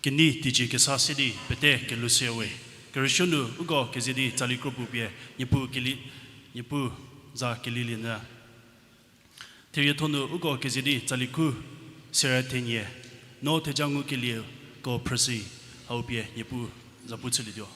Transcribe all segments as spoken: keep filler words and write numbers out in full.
Kenei teicie kesa se di pete kelhou shüyawe. Kerüsuo nu uko keze di tsali kro puo pie Niepuu keli, Niepuu za kelilienyü. Therietho nu uko keze di tsali khu sera thenie, no theja ngukelieko phrüshü, hau pie Niepuu za pu chülietuo.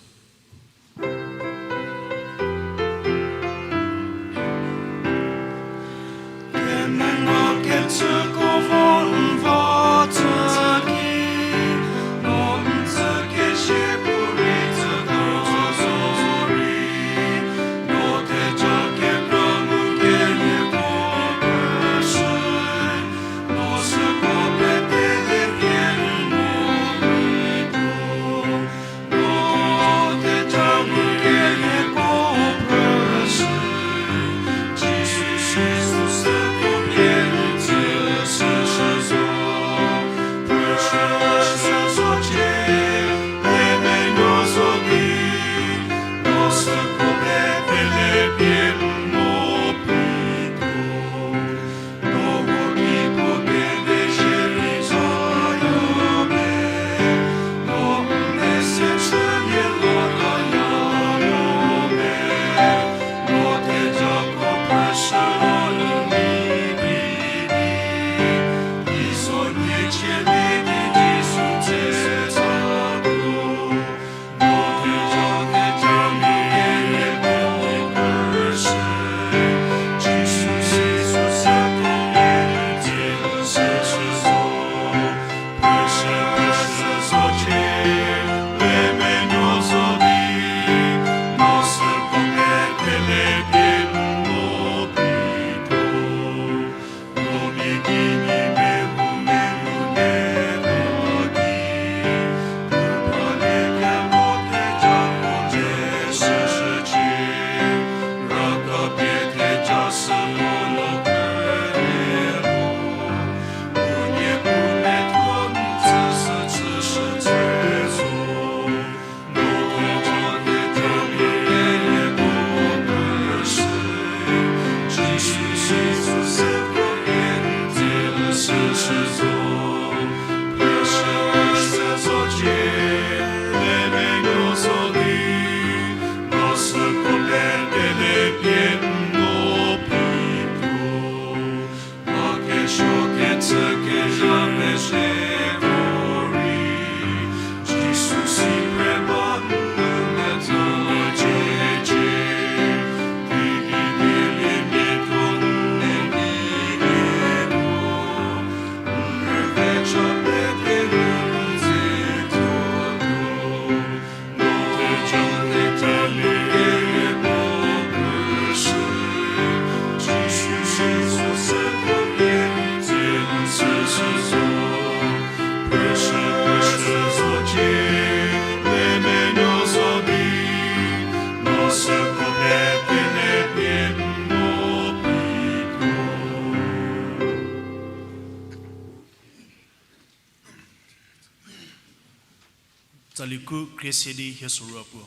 Tsali khu krie se di hie sorou puo.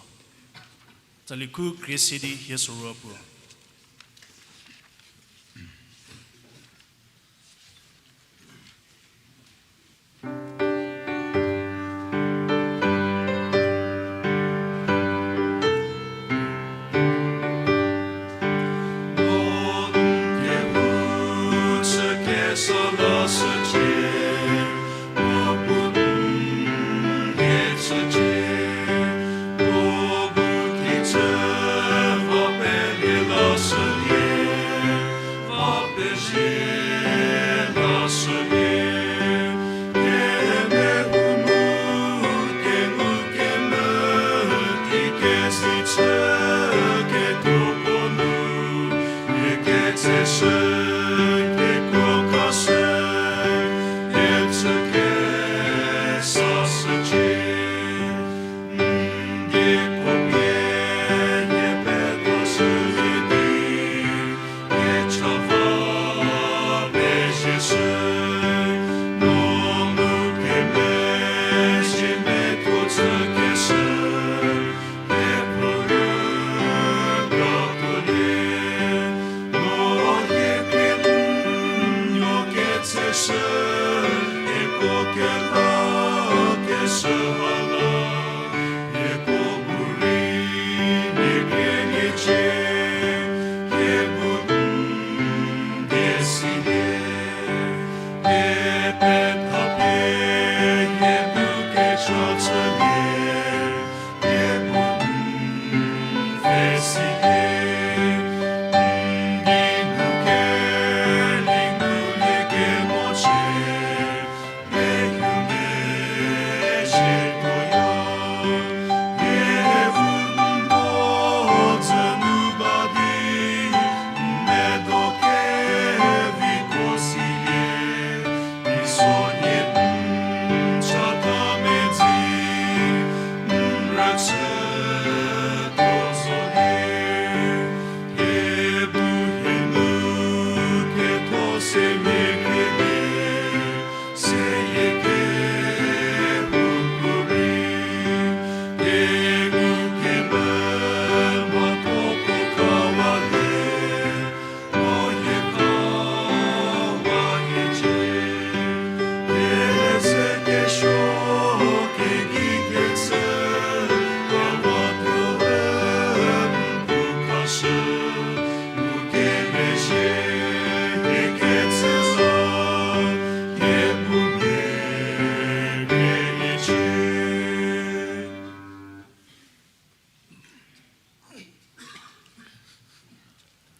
Tsali khu krie se di hie sorou puo.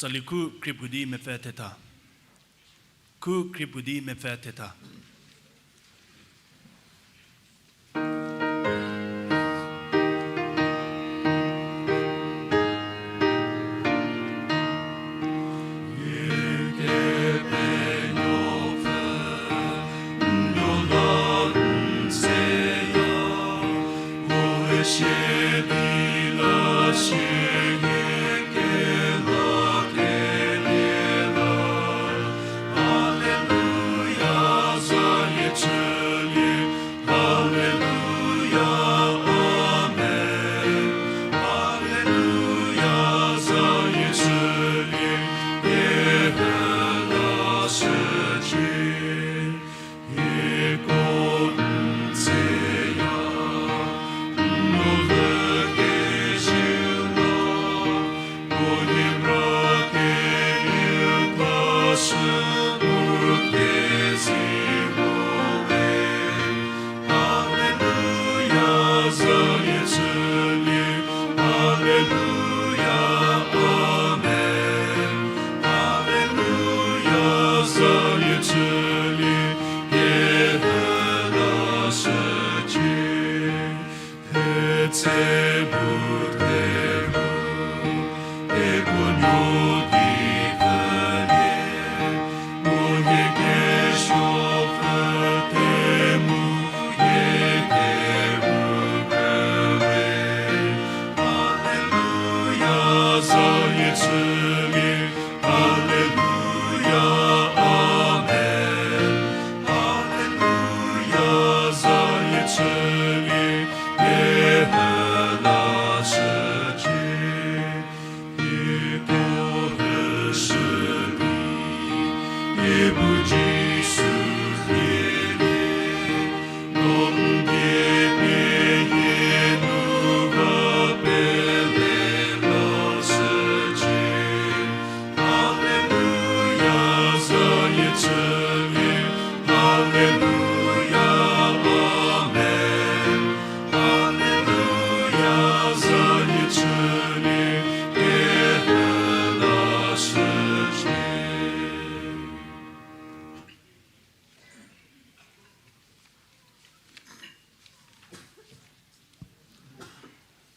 Tsali khu kripudi mepfü thetha. Khu kripudi mepfü thetha.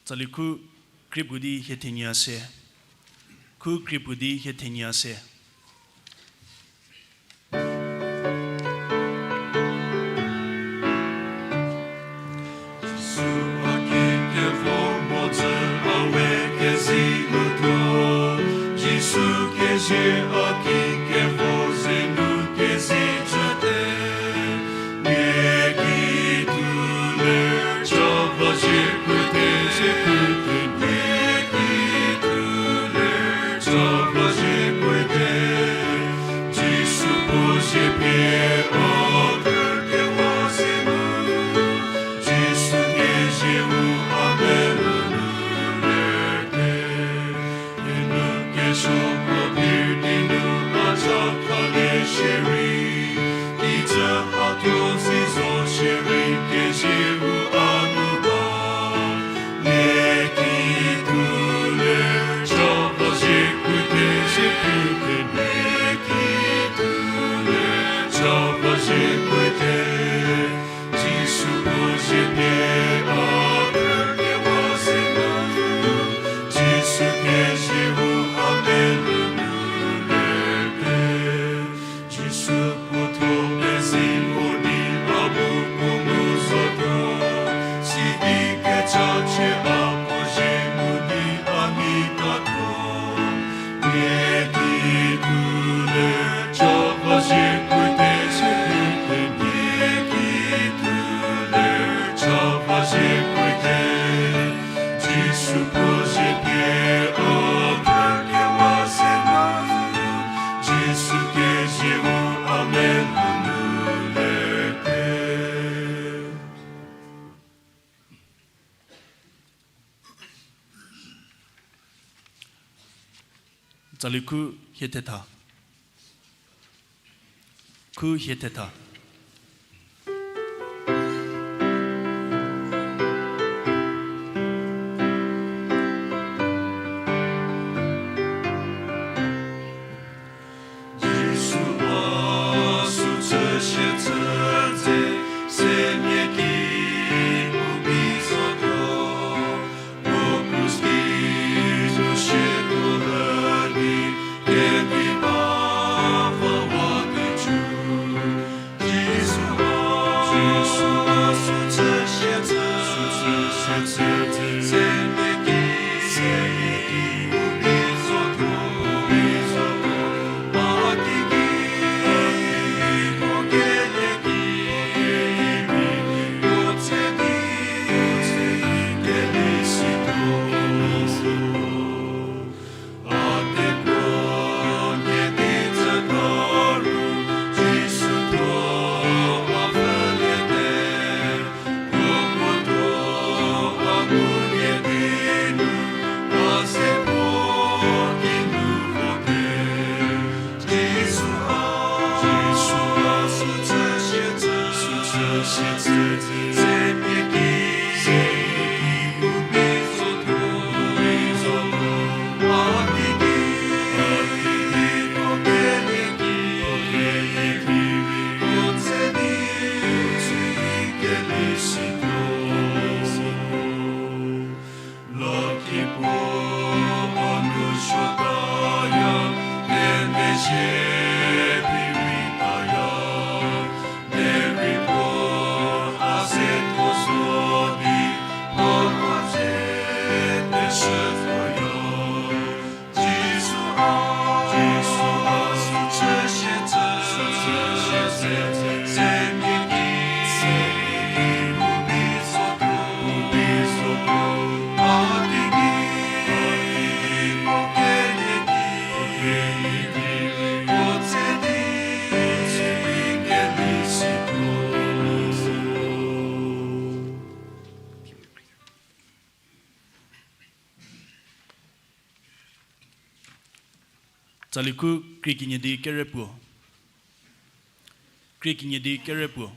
Tsali khu kripudi hie thenie se. Khu kripudi hie thenie se. Jisu a ki kevo mo dzü a we kezei nu tuo. Jisu kezie a ki kevo ze nu kezei chüte. Nie ki tuo ler cha va zie puo te, zie puo te. Nie ki tuo ler cha va zie puo te. Jisu puo zie pie a kerkewa ze nu. Jisu kezie u a melou nu lerte. Enu kesuo puo pirti nu a cha khalie shierei, kijü a tuo si zo shierei kezie u a nu ba. Nie ki tuo ler cha va zie puo te, zie puo te. Nie ki tuo ler cha va zie puo te. Jisu puo zie pie a kerkewa ze nu. Jisu kezie u a melou nu lerte. Jisu Tsali khu hie thetha. Khu hie thetha. Jisu a sü chü shie chü dze, semia ki u bi zotuo. Tsali khu krie kenie di kere puo. Krie kenie di kere puo.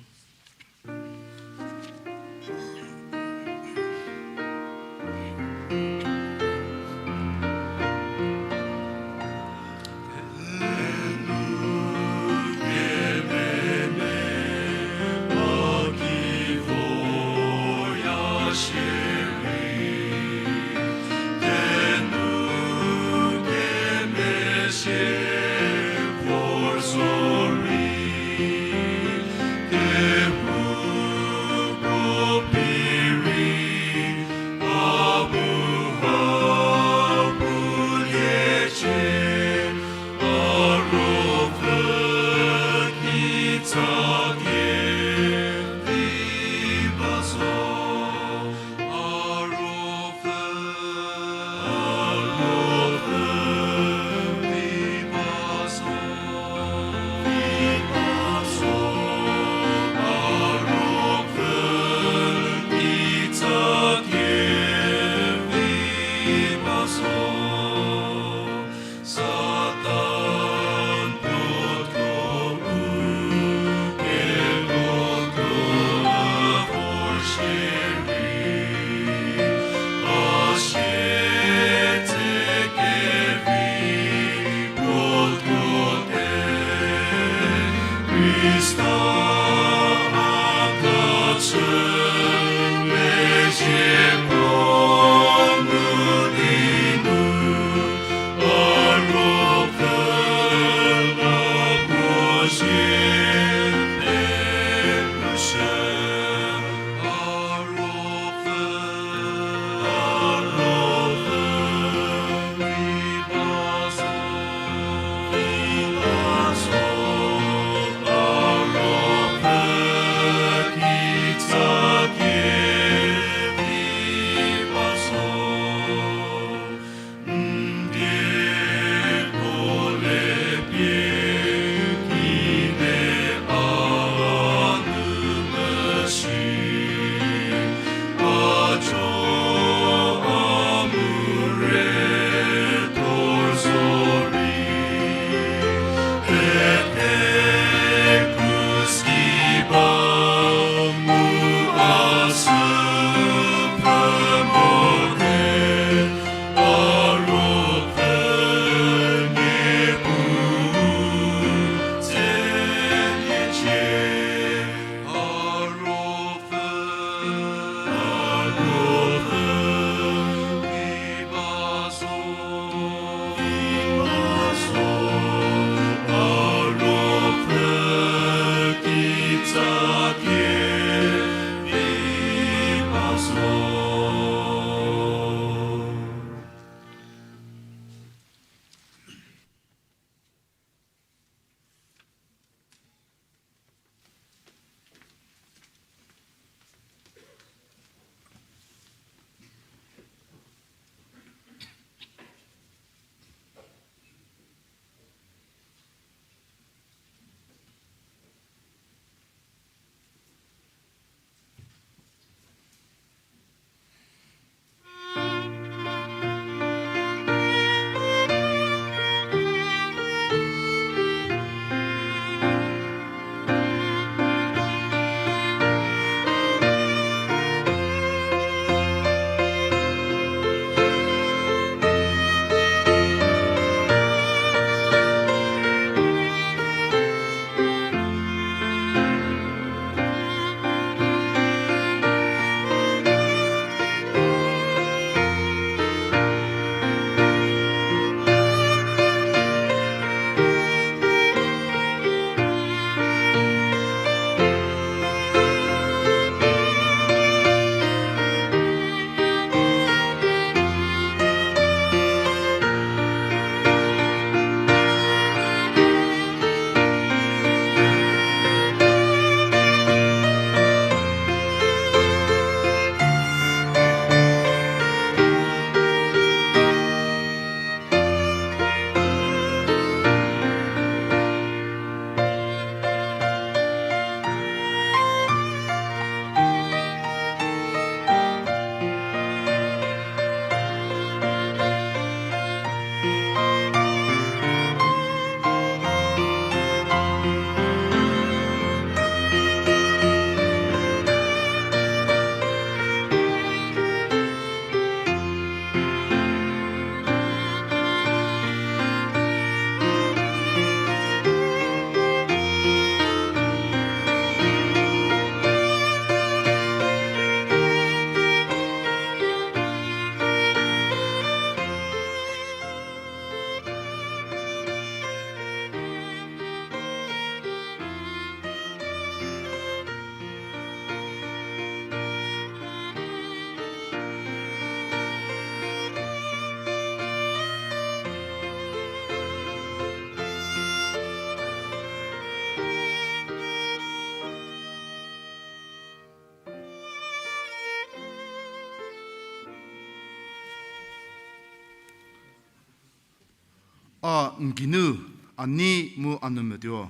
A n geinu, a nei mu a nou metuo.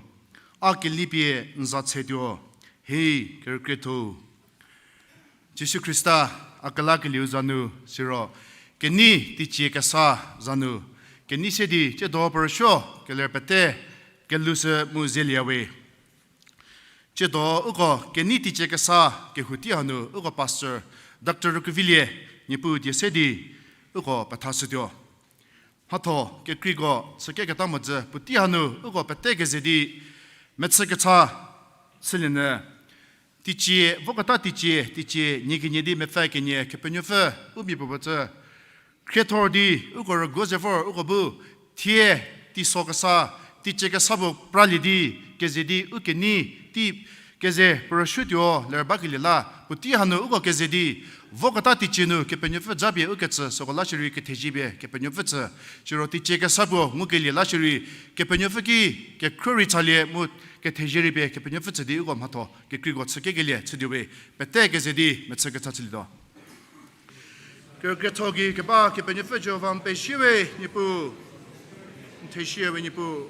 A kelipie n za tshetuo. Hei, kerükrietho-u. Jisu Khrista, a kelakelieu za nu, siro, kenei teicie kesa za nu, kenei se di, tsiedo porosuo, keler pete, kelhou sü mu zelie we. Tsiedo uko kenei teicie kesa kehou tei hanu uko pastor Doctor Rükuvilie Niepuu die se di uko pethashütuo. Mhatho kekreiko chükeketa mhodzü puotei hanu uko pete keze di mechü kecha chülienyü. Teicie, voketa teicie, teicie, nie kenie di mepfü kenie Kepenuopfü, u mia puo puo cü. Khriethor di, uko rüguo ze vor, uko bu, thie, teiso kesa, teicie kesa puo pralie di, keze di, u kenei, tei, keze, porosuotuo, ler bakelie la, puotei hanu uko keze di, voketa teicie nu, Kepenuopfü japie u kecü, süko la shierei kethezie pie, Kepenuopfü tsü, siro teicie kesa puo, ngukelie la shierei, Kepenuopfü ki, kekhruo rei chalie, mu kethezie rei pie, Kepenuopfü tsü di uko mhatho, kekreiko chükekelie, chütuo we, pete keze di, mechü kecha chülietuo. Kerükrietho gei keba Kepenuopfü Jihova n pezie we Niepuu, n thezie we Niepuu.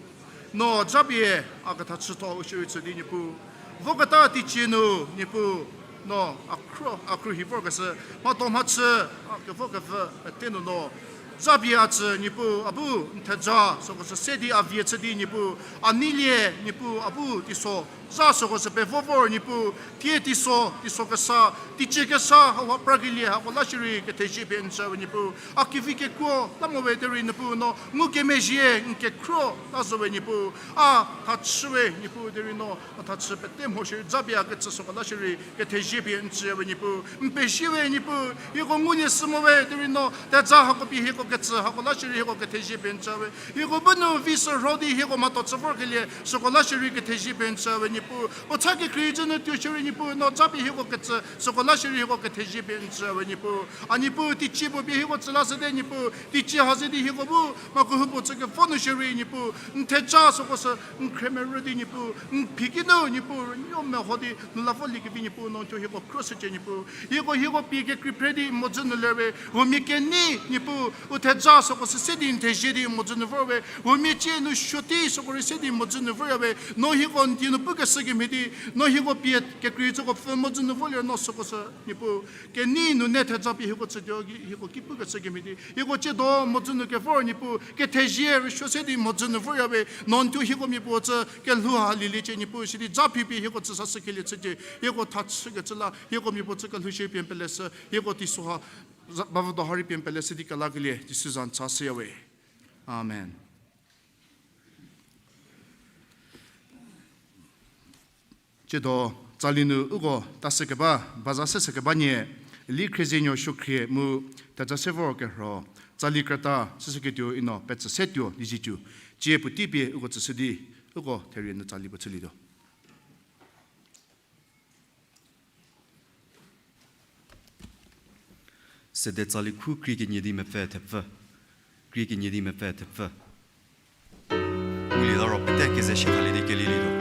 No japie a kethachütho u shierei chü di Niepuu. Voketa teicie nu Niepuu, no a khro, a khruohi vorkeshü, mhatho mhachü, a kevokevü, pete nu no. Japie a tsü Niepuu, a bu n theja, süko sü se di a vie chü di Niepuu, a neilie Niepuu, a bu teiso, za süko sü pevo vor Niepuu, thie teiso, teiso kesa, teicie kesa, hauha prakelie, hako la shierei kethezie pie n tsü we Niepuu. A kevi kekuo la mo we derei Niepuu no, ngukemezhie n kekhruo la zo we Niepuu. A thachü we Niepuu derei no, a thachü pete mho shierei japie a kecü süko la shierei kethezie pie n tsü we Niepuu. N pezie we Niepuu, hieko ngulie sü mo we derei no, theja hako pie hieko kecü hako la shierei hieko kethezie pie n tsü we. Hieko bu nu vi sürho di hieko mhatho chü vorkelie, süko la shierei kethezie pie n tsü we Niepuu. Puo cha kekreicü nu tuo shierei Niepuu, no japie hieko kecü, süko la shierei hieko kethezie pie n tsü we Niepuu. A Niepuu, teicie puo pie hieko tsü la shüte Niepuu, teicie ha ze di hieko bu, mha kehoupuo chü kevo nu shierei Niepuu, n theja süko sü, n khremerü di Niepuu, n phi ki nu Niepuu, rünuo meho di, nu la voliekevi Niepuu, no thuo hieko khruoshücie Niepuu. Hieko, hieko pie kekrei phre di mhodzü nu ler we, huomia kenei Niepuu, u theja süko sü se di n thezie di mhodzü nu vor we, huomia cie nu suo tei süko rei se di mhodzü nu vorya we, no hieko n die nu pukeshü kemhie di, no hieko pie kekreicüko pfü mhodzü nu vorlie no süko sü Niepuu. Kenei nunu theja pie hieko tsütuo, hieko ki pukeshü kemhie di, hieko tsiedo mhodzü nu kevor Niepuu, kethezie rüsuo se di mhodzü nu vorya we, no n thuo hieko mia puo tsü kelhou ha lieliecie Niepuu, sidi ja phi pie hieko tsü sashükelie chücie, hieko thachükecü la hieko mia puo tsü kelhou shie pie n peleshü, hieko teiso ha, za-, bavüdo ha rei pie n peleshü di kelakelie Jisu za n cha shüya we. Amen. Tsiedo, tsali nu uko ta shükeba, baza se shükeba nie, Eli Khriezenuo Suokhrie mu Theja Sevor Kerho, tsali krüta shüshüketuo ino petsü se tuo di zhietuo, tsie puotei pie uko tsüshü di, uko therie nu tsali puo chülietuo. Sede tsali khu krie kenie di mepfü thepfü. Krie kenie di mepfü thepfü. Ulie la ro pete keze shie thalie di kelielietuo.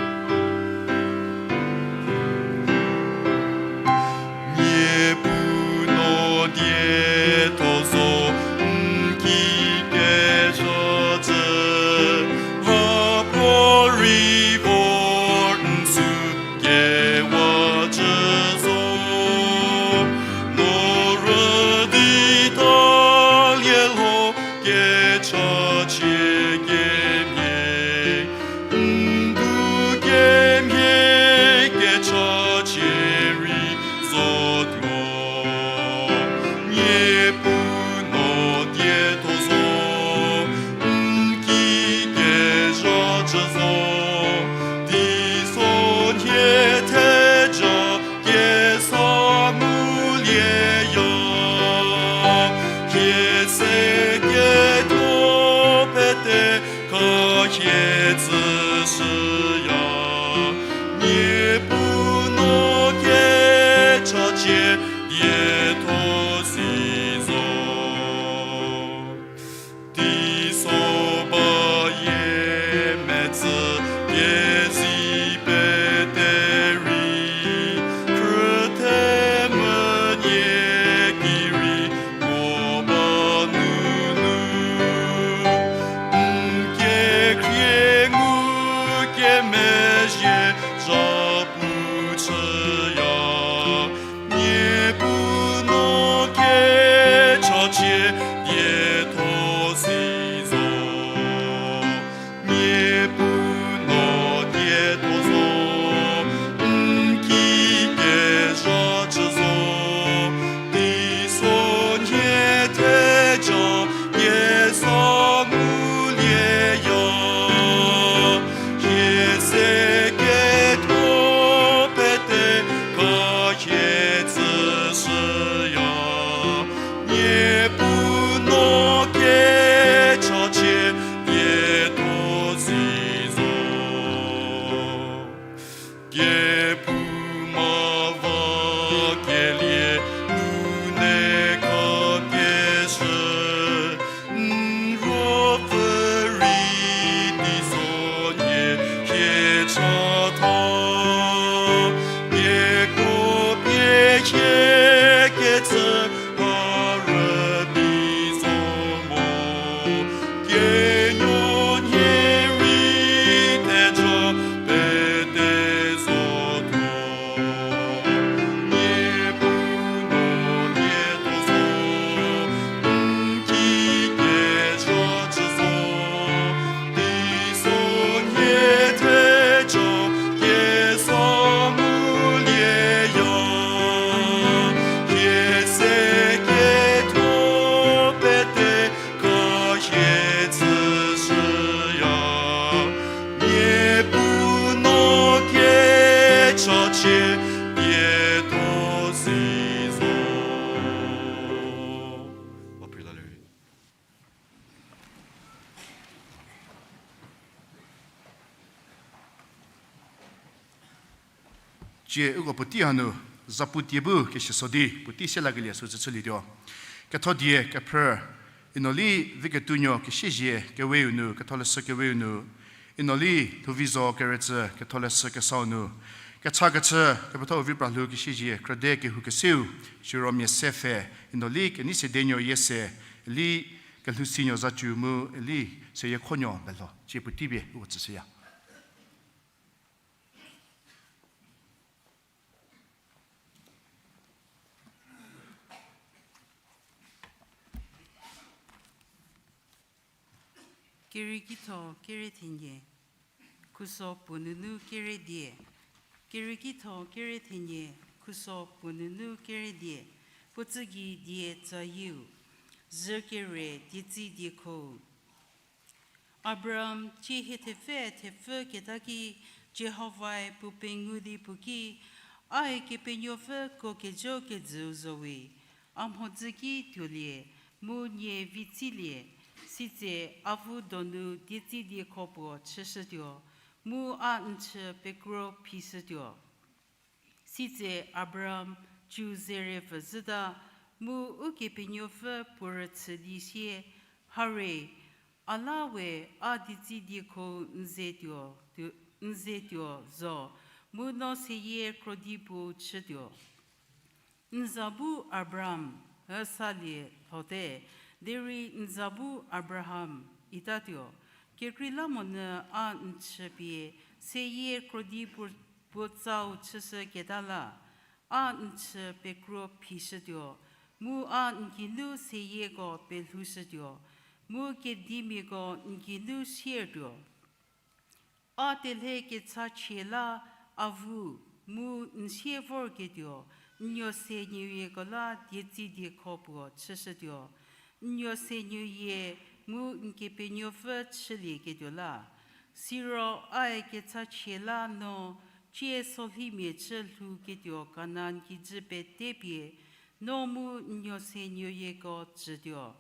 Cie uko puotei hanu, zapu tie bu kesiso di puotei se lakelie süu tsü chülietuo. Ketho die kephrü, Ino li Viketuonuo Kesiezie keweu nu, Ketholeshü keweu nu, Ino li Lhouvizo Keretsü, Ketholeshü kesau nu, kecha kechü, Kepethau Vipralhou Kesiezie, krüde kehou keseu, siro mia se pfhe, Ino li Keneisedenuo Yiese, Eli Kelhousinuo Zacu mu, Eli Seyiekhonuo Belho, cie puotei pie uko tsüshüya. Keriekitho kere thenie, khuso puo nunu kere die. Keriekitho kere thenie, khuso puo nunu kere die. Puo tsü gei die tsayieu, zhü kere dietsi diekho. Abraham cie hie thepfü thepfü keta ki, Jihovae puo pengu di puo ki, A-e Kepenuopfü ko kejo kejüu zo we, a mhodzü ki tuolie, mu nie vitsilie, sitse avu donu dietsi diekho puo chüshütuo, mu a n chü pekro phishütuo. Sitse Abraham cü zerepfü zhüta, mu Ukepenuopfü puo rüchü di sie, Hare, a la we a dietsi diekho n ze tuo, tuo, n ze tuo zo, mu no seyie krodi puo chütuo. N za bu Abraham, üsalie lhote, derei n za bu Abraham, itatuo. Kekreilamonyü a n chü pie, seyie krodi puo, puo tsau chüshüketa la, a n chü pekro phishütuo, mu a n geinu seyieko pelhoushütuo, mu kedimiako n geinu siertuo. A telhe kechachie la avu, mu n sie vorketuo, n nuo se nuoyieko la dietsi diekho puo chüshütuo, n nuo se nuoyie mu n Kepenuopfü chülieketuo la. Siro a-e kechachie la no, cie solhimia chü lhouketuo Kanan kijü pete pie, no mu n nuo se nuoyieko tsütuo.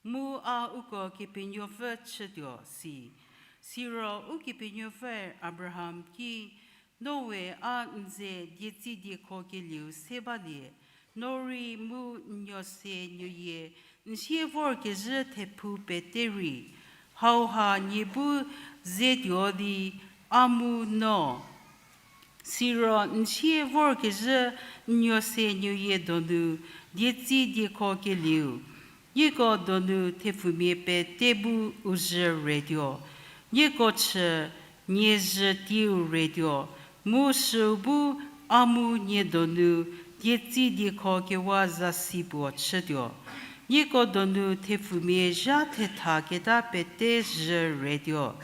Mu a uko Kepenuopfü chütuo si. Siro Ukepenuopfüe Abraham ki, No we a n ze dietsi diekho kelieu se balie, no rei mu n nuo se nuoyie, n sie vorkezhü thephu pete rei, hauha nie bu ze tuo di a mu no. Siro n sie vorkezhü n nuo se nuoyie donu dietsi diekho kelieu, nieko donu thepfumia pete bu u zhü retuo, nieko chü nie zhü teiu retuo, mu süu bu a mu nie donu dietsi diekho kewa zasi puo chütuo, nieko donu thepfumia zha thetha keta pete zhü retuo.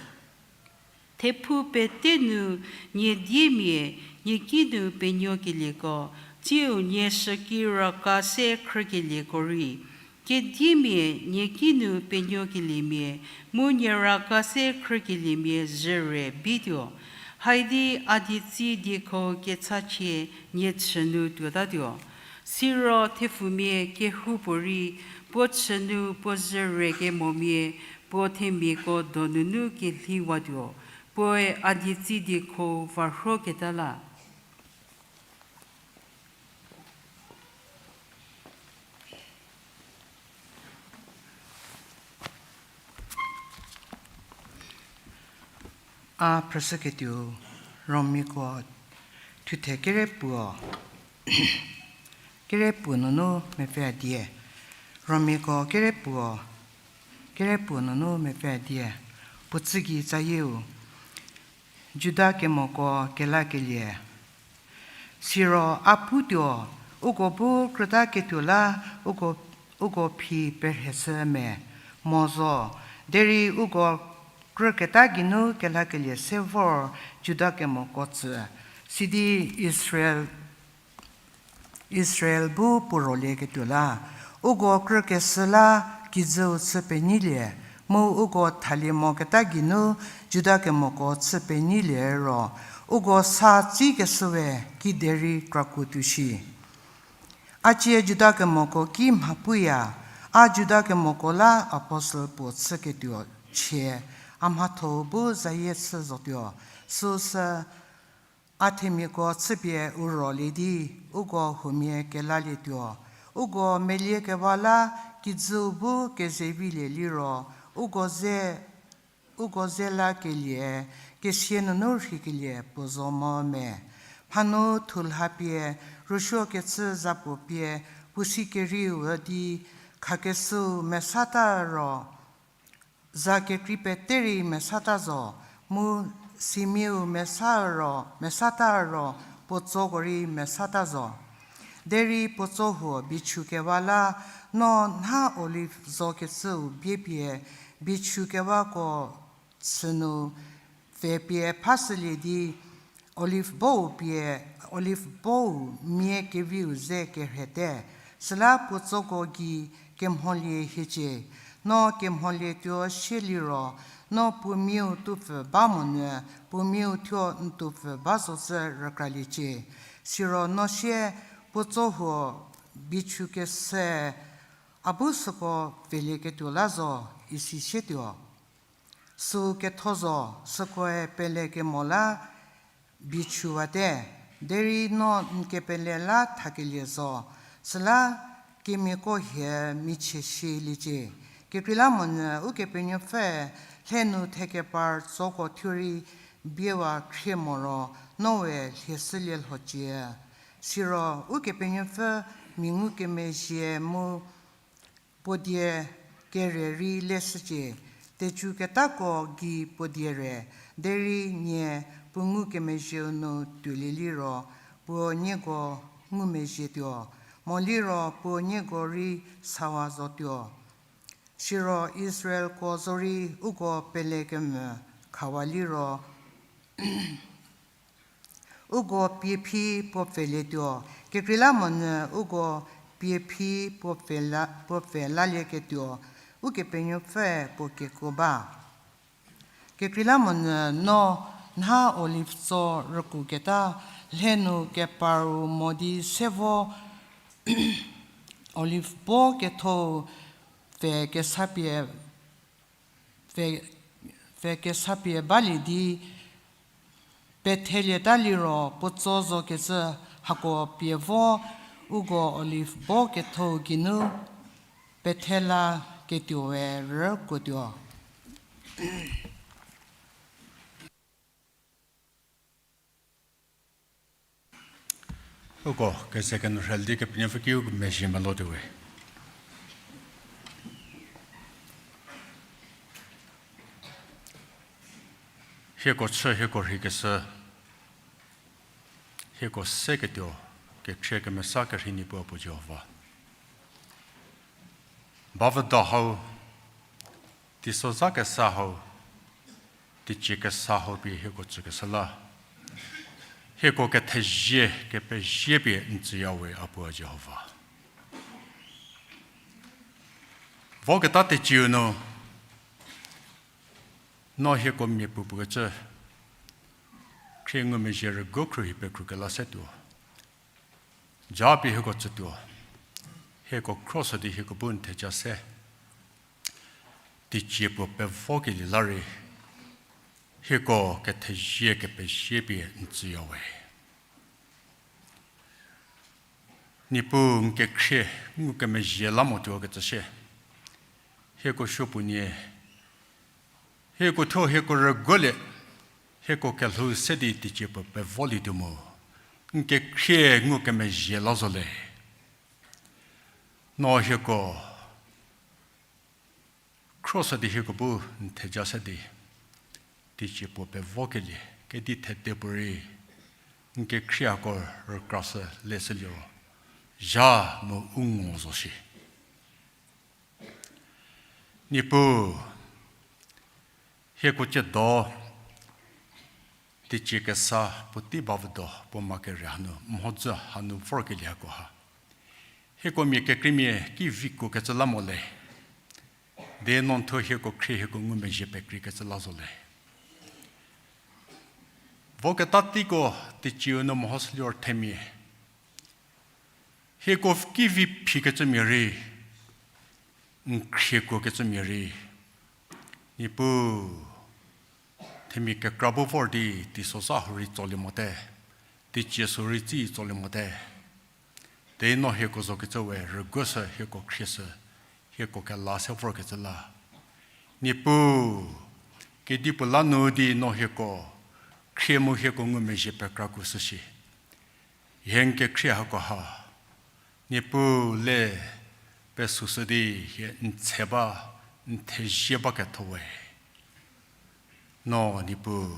Thephu pete nu nie diemia nie kinu penuokelieko, tsiu nie shüki raka se khrükelieko rei, kediemia nie kinu penuokeliemia mu nie raka se khrükeliemia zhü re bituo, haidi a dietsi diekho kechachie nie chü nu tuotatuo. Siro thepfumia kehoupuorei puo chü nu puo zhü re kemomia puo themiako donunu kelhiwatuo, puoe a dietsi diekho varhoketa la. A phrüshüketuo, Romiako thuthe kerepuo, kerepuo nunu mepfü die. Romiako kerepuo, kerepuo nunu mepfü die. Puo tsü gei tsayieu, Juda kemoko kelakelie. Siro a putuo, uko bu krütaketuo la uko, uko phi perheshü me, mo zo, derei uko krüketa geinu kelakelie se vor Juda kemoko tsü, sidi Israel, Israel bu puo rolieketuo la. Uko krükeshü la kijüu chü penyilie, mu uko thalie moketa geinu Juda kemoko chü penyilie ro, uko sa tsikeshüwe kiderei krakuo tuo shi. A cie Juda kemoko ki mha puya, a Juda kemoko la apostle puo chüketuo chie, a mhatho bu zayie chü zotuo, süsü A themiako chüpie u rholie di, uko huomia kelalietuo. Uko meliekewa la kijüu bu kezevilie liro, uko ze, uko ze lakelie, kesia nunu rhikelie puo zo mo me. Mhanu thulha pie, rüsuokecü zapuo pie, puo si keriu üdi, khakeshüu mesata ro, za kekrei pete rei mesata zo, mu simiau mesa ro, mesata ro, puotsoko rei mesata zo. Derei puotso huo bichükewa la, no nha olive zokecüu biepie, bichükewako chünu pfhe pie phashülie di, olive bou pie, olive bou mia keviu ze kerhete, süla puotsoko gei kemholie hiecie. No kemholietuo sie liro, no puo miau tupfü ba monyü, puo miau thuo n tupfü ba zocü rükraliecie. Siro no sie puotso huo bichükeshü a bu süko pfelieketuo la zo, isi sietuo. Süu ketho zo, sükoe pelekemo la bichüwate, derei no n kepele la thakelie zo, süla kemiako hie michie shiliecie. Kekreilamonyü Ukepenuopfü lhe nu thekepar tsoko thuo rei biewa khrie moro, noe lhieshülie lhocie. Siro Ukepenuopfü mia ngukemezhie mu puo die kere rei leshücie, tecüketako gei puo die re, derei nie puo ngukemezhieu nu tuolie liro, puo nieko ngumezhietuo, moliro puo nieko rei sawa zotuo. Siro Israelko zorei uko pelekemvü khawa liro, uko pie phi puo pfelietuo, kekreilamonyü uko pie phi puo pfela-, puo pfelalieketuo, Ukepenuopfüe puo kekuo ba. Kekreilamonyü no nha olive tso rükuketa lhe nu keparu mo di se vo olive bo kethou pfhe kesapie, pfhe, pfhe kesapie balie di pethelieta liro puotso zokecü hako pie vo uko olive bo kethou geinu pethelaketuoe rükuotuo. Uko keze kenyü rhel di Kepenuopfü kiu mezhie melotuowe. Hieko chü, hieko rheikeshü, hieko seketuo, kekhrie kemesa kerhei Niepuu puo Jihova. Bavüdo hau, teisozha kesa hau, teicie kesa hau pie hieko tsükeshü la, hieko kethezie, kepezie pie n tsüyawe a puo Jihova. Voketa teicieu nu, no hieko mia puopuo kecü, khrie ngumezhie rügo khruohi pekhru kela setuo. Japie hieko tsütuo, hieko khroshü di hieko bu n theja se. Teicie puo pevokelie la rei, hieko kethezie kepezie pie n tsüyawe. Niepuu n kekhrie ngukemezhie la motuo kecü sie, hieko supuonie, hieko thuo hieko rüguolie, hieko kelhou se di teicie puo pevolietuo mu, n kekhrie ngukemezhie la zo le. No hieko khroshü di hieko bu n theja se di, teicie puo pevokelie kedi thede puorei, n kekhrie hako rükrashü leshüliro, zha mu u ngo zo shi. Niepuu, hieko tsiedo, teicie kesa puotei bavüdo puo ma kere hanu mhodzü hanu vorkelie hako ha, hieko mia kekreimia ki vikuo kecü la mo le. Di no n thuo hieko khrie hieko ngumezhie pekrei kecü la zo le. Voketa teiko teicieu nu mehoshülie themia, hieko ki vi phi kecümia rei, n khriekuo kecümia rei, Niepuu, themia kekra bu vor di teisozha hau rei tsolie mote. Teicie sü rei tsi tsolie mote. Derei no hieko zokecü we rüguoshü, hieko khrieshü, hieko kela se vorkecü la, Niepuu, kedipuo la nu di no hieko khrie mu hieko ngumezhie pekra kushü shi. Hie n kekhrie hako ha, Niepuu le pesüshü di hie n tshe ba, n thezie ba ketho we. No Niepuu,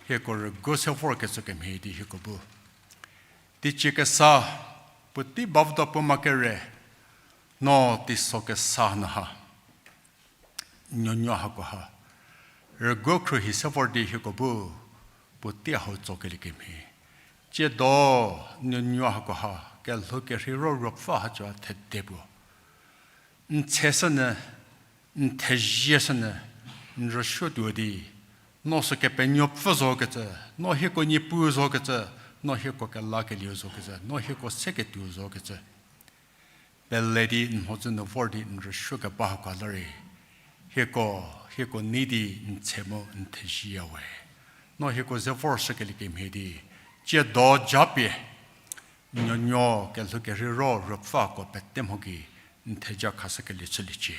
hieko rüguo se vorkecü kemhie di hieko bu teicie kesa, puotei bavdo puo ma kere, no teiso kesa nu ha, nuonuo hako ha, rüguo khruohi se vor di hieko bu puotei hau tsokelie kemhie, tsiedo nuonuo hako ha kelhou kerhei ro ruopfü ha cü thede puo n tsheshünyü, n thezieshünyü, n rüsuo tuo di, no sü Kepenuopfü zokecü, no hieko Niepuu zokecü, no hieko kelakelieu zokecü, no hieko seketuo zokecü pele di n mhodzü nu vor di n rüsuo keba hako la rei, hieko, hieko nei di n tshe mu n theziya we. No hieko ze vorshükelie kemhie di, tsiedo japie nuonuo kelhou kerhei ro ruopfüko pete mho gei n theja khashükelie chüliecie.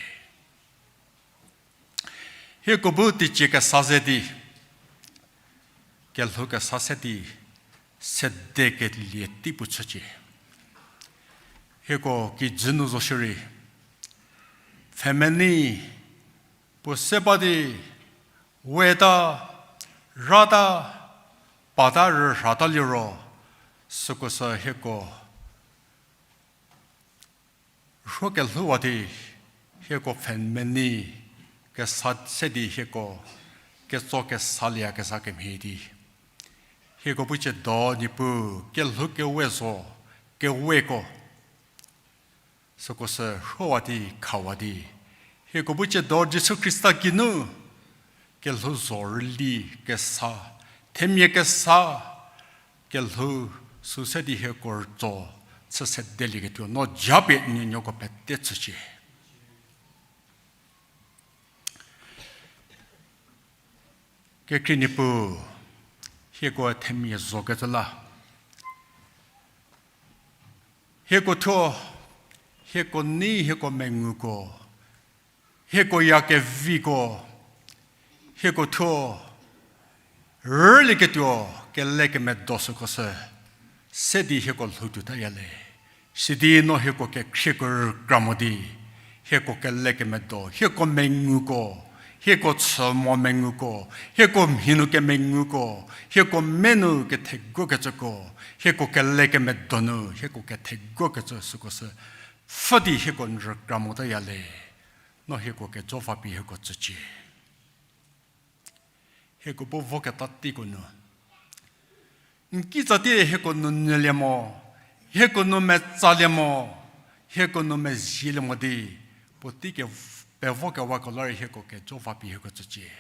Hieko bu teicie kesa ze di, kelhou kesa se di, sede kelie tei puo chücie. Hieko kijü nu zo shierei, pfhemenei puo se ba di, weta, rata, pata rürhata liro, süko sü hieko rhuo kelhouwa di, hieko pfhemenei kesa se di hieko ketso kesalieyakezha kemhie di, hieko bu tsiedo Niepuu kelhou kewe zo, keweko süko sü rhowa di khawa di, hieko bu tsiedo Jisu Khrista geinu kelhou zo rüli kesa, themia kesa, kelhou sü se di hieko rütso chü sedelieketuo no japie nuonuoko pete tsücie. Kekhrie Niepuu, hieko themia zokecü la, hieko thuo, hieko nei hieko menguko, hieko ya keviko, hieko thuo rülieketuo kelekemedo süko sü se di hieko lhou tuotaya le. Sidi no hieko kekhrieko rükra mo di, hieko kelekemedo, hieko menguko, hieko chü mo menguko, hieko mhi nu kemenguko, hieko me nu ketheguokecüko, hieko kelekemedo nu hieko ketheguokecü süko sü pfhü di hieko n rükra motaya le. No hieko kejo va pie hieko tsücie. Hieko bu voketa teiko nu, n kitsatie hieko nu nyülie mo, hieko nu metsalie mo, hieko nu mezielie mo di, puotei ke, pevokewako la rei hieko kejo va pie hieko tsücie.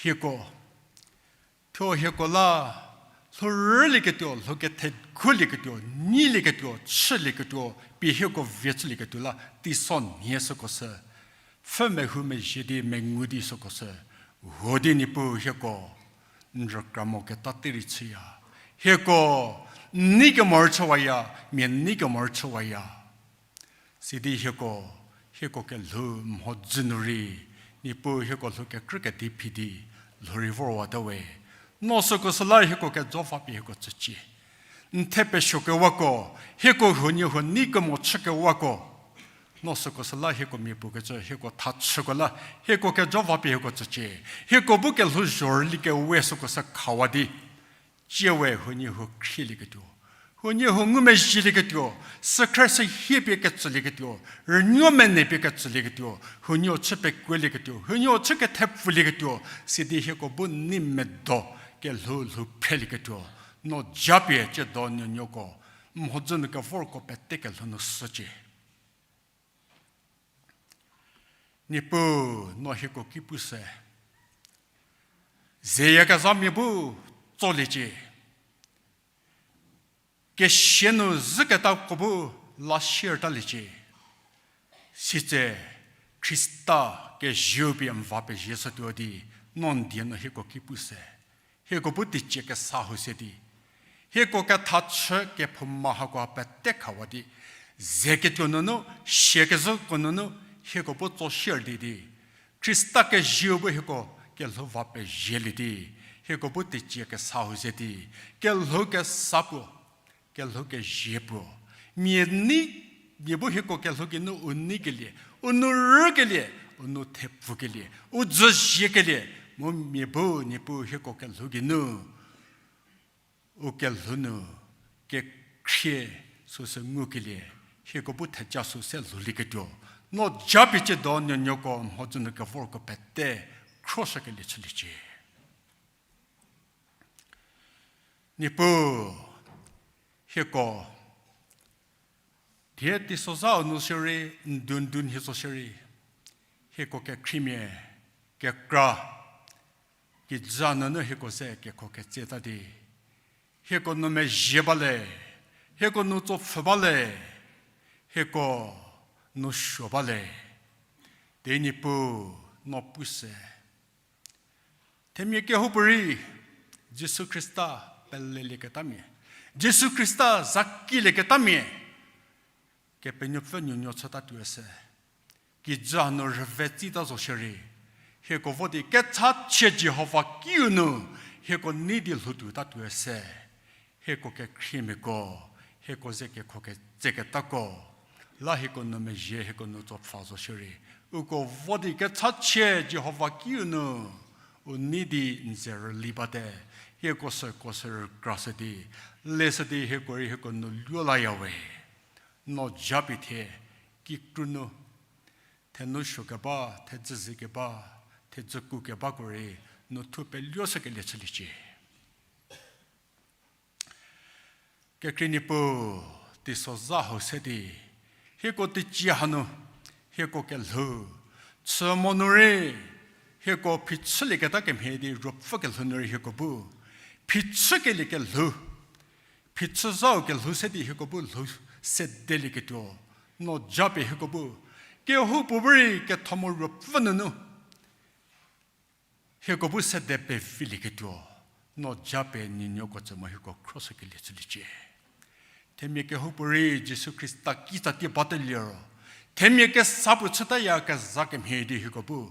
Hieko thuo hieko la lhou rülieketuo, lhou kethegulieketuo, nyilieketuo, chülieketuo, pie hieko vie chülieketuo la teiso nhie süko sü pfhü mehou mezhie di mengu di süko sü ho di Niepuu hieko n rükra moketa tei rei chüya. Hieko n nei kemorü chüwaya, mia nei kemorü chüwaya. Sidi hieko, hieko kelhou mhodzü nu rei, Niepuu hieko lhou kekrü kedi phi di lhou rei vorwate we. No süko sü la hieko kejo va pie hieko tsücie. N the pesuokewako, hieko huoniehuo nei kemo chükewako, no süko sü la hieko mia puo kecü hieko thachüko la hieko kejo va pie hieko tsücie. Hieko bu kelhou zhorüli kewe süko sü khawa di, tsie we huoniehuo khrielieketuo, huoniehuo ngumezhielieketuo, sükhre sü hie pie ketsülieketuo, rünuo mene pie ketsülieketuo, huoniehuo chü pekuolieketuo, huoniehuo chü kethepfulieketuo, sidi hieko bu nei medo kelhou lhou phrelieketuo, no japie tsiedo nuonuoko, mhodzü nu kevorko pete kelhou nu shücie. Niepuu, no hieko ki pushü. Zeyakezhamia bu tsoliecie. Kesia nu zhüketako bu la shiertaliecie. Sitse Khrista kezieu pie n va pezie shütuo di, no n die nu hieko ki pushü. Hieko bu teicie kesa hou se di, Hieko kethachü kephouma hako pete khawa di, ze ketuo nunu, sie kezhüko nunu, hieko bu tso sier di di, Khrista kezieu bu hieko kelhou va pezielie di, hieko bu teicie kesa hu ze di, kelhou kesa puo, kelhou kezie puo, mia nei, nie bu hieko kelhou geinu u neikelie, u nou rükelie, u nou thepfukelie, u dzüziekelie, mu mia bu Niepuu hieko kelhou geinu u kelhou nu kekhrie süsü ngukelie, hieko bu theja süse lhoulieketuo, no japie ciedo nuonuoko mhodzü nu kevorko pete khroshükelie chüliecie. Niepuu, hieko thie teisozhau nu shierei, ndun ndun hie zo shierei, hieko kekhriemia, kekra, kijü nunu hieko ze kekho ketseta di, hieko nu mezhie ba le, hieko nu tsopfhü ba le, hieko nu suo ba le, di Niepuu, no pu se themia kehoupuorei Jisu Khrista pelelieketamia, Jisu Khrista zakilieketamia, Kepenuopfü nuonuo chütatuo se. Kijü nu rüve tsita zo shierei, hieko vo di kechachie Jihova kiu nu hieko nei di lhoutuotatuo se. Hieko kekhriemiako, hieko ze kekho ketseketako, la hieko nu mezhie hieko nu tsopfhü zo shierei, uko vo di kechachie Jihova kiu nu u nei di n ze rüli bate, hieko süko se rükrashü di, leshü di hieko rei hieko nu luo laya we. No japie thie kikru nu, thenu suo keba, thedzü ze keba, thedzü ku kebako rei, nu thu peluoshükelie chüliecie. Kekhrie Niepuu, teisozha hau se di, hieko teicie hanu, hieko kelhou chü mo nu rei, hieko phichülieketa kemhie di ruopfü kelhou nu rei hieko bu phichükelie kelhou, phichü zhau kelhou se di hieko bu lhou sedelieketuo, no japie hieko bu kehoupuo bu rei ketho mu ruopfü nunu hieko bu sede pevilieketuo, no japie nuonuoko tsü mo hieko khroshükelie chüliecie. Themia kehoupuorei Jisu Khrista kitsatie bateliro, themia kesa puo chütaya keza kemhie di hieko bu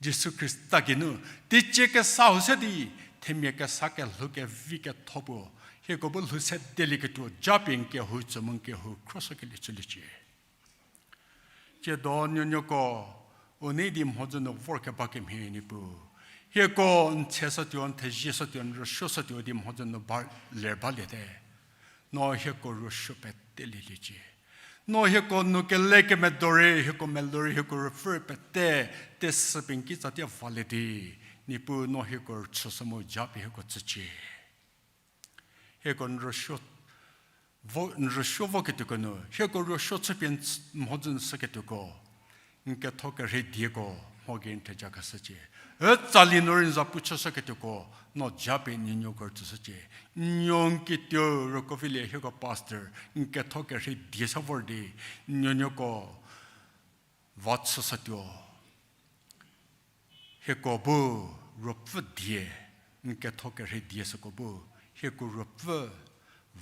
Jisu Khrista geinu teicie kesa hau se di, themia kesa kelhou kevi ketho puo hieko bu lhou sedelieketuo, japie n kehou tsü mu n kehou khroshükelie chüliecie. Tsiedo nuonuoko u nei di mhodzü nu vorkeba kemhie Niepuu, hieko n theshütuo, n thezieshütuo, n rüsuoshütuo di mhodzü nu ba ler baliete. No hieko rüsuo pete lieliecie. No hieko nu kele kemedo rei, hieko melou rei, hieko ruopfü rei pete tesü pie n kitsatie valie di, Niepuu no hieko rüchüshü mu japie hieko tsücie. Hieko n rüsuo vo, n rüsuo voketuoko nu hieko rüsuo chüpie n ts-, mhodzü nu shüketuoko, n ketho kerhei dieko mho gei n theja keshücie. Ütsali nu rei n za pu chüshüketuoko, no japie nuonuoko rüchüshücie. Nuo n kituo rükovilie hieko pastor n ketho kerhei die sa vor di, nuonuoko va chüshütuo. Hieko bu ruopfü die, n ketho kerhei die süko bu, hieko ruopfü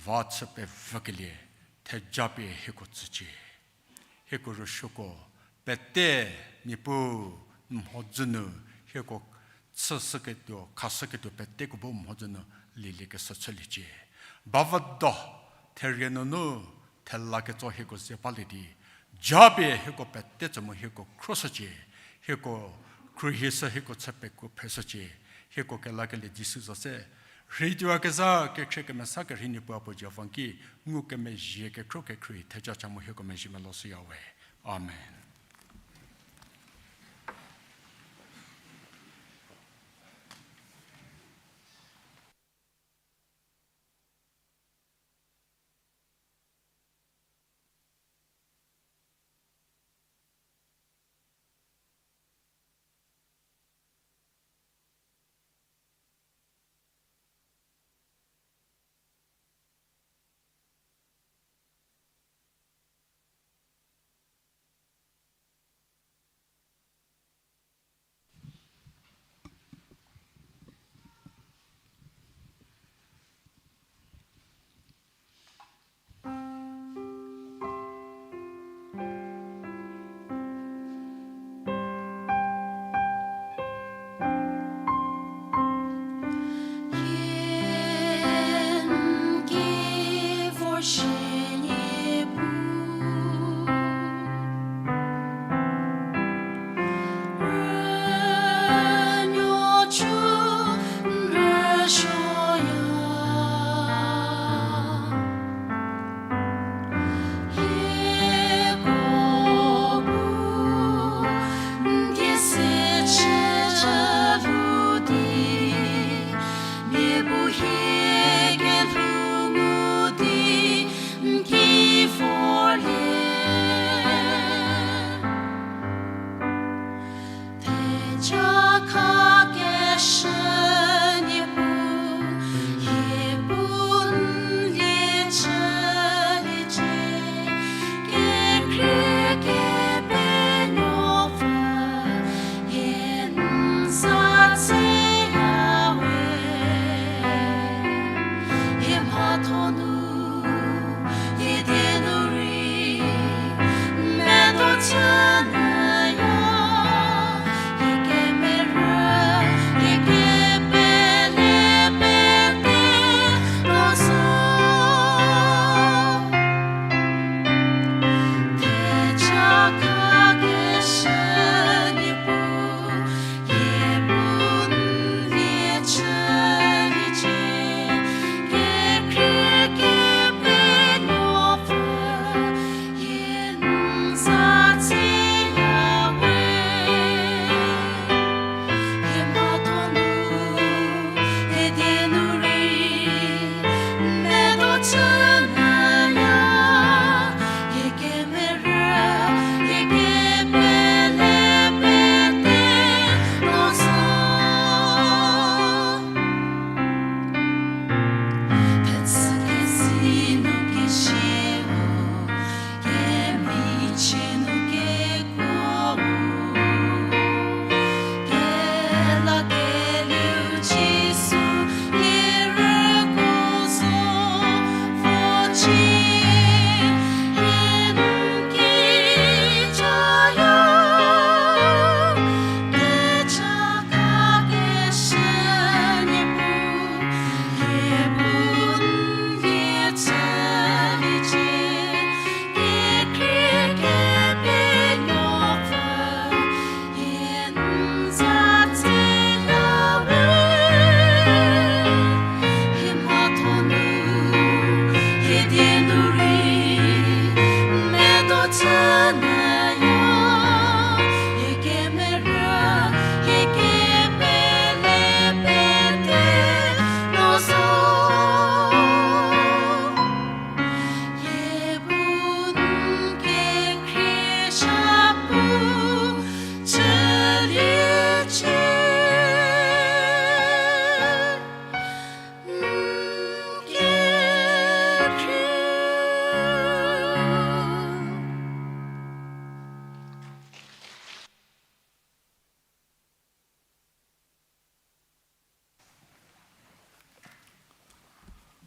va chü pevükelie, thejapie hieko tsücie. Hieko rüsuoko pete Niepuu mhodzü nu, hieko chüshüketuo, khashüketuo peteko bu mhodzü nu lieliekeshü chüliecie. Bavüdo, therie nunu, thela ketso hieko ze balie di, japie hieko pete tsü mu hieko khroshücie, hieko khruohishü hieko chü pekuo phreshücie, hieko kelakelie Jisu zo se, rheituoyakezha kekhrie kemesa kerhei Niepuu Apuo Jihova n ki, ngukemezhie kekhro kekhrie theja cha mu hieko mezhie meloshüyawe. Amen.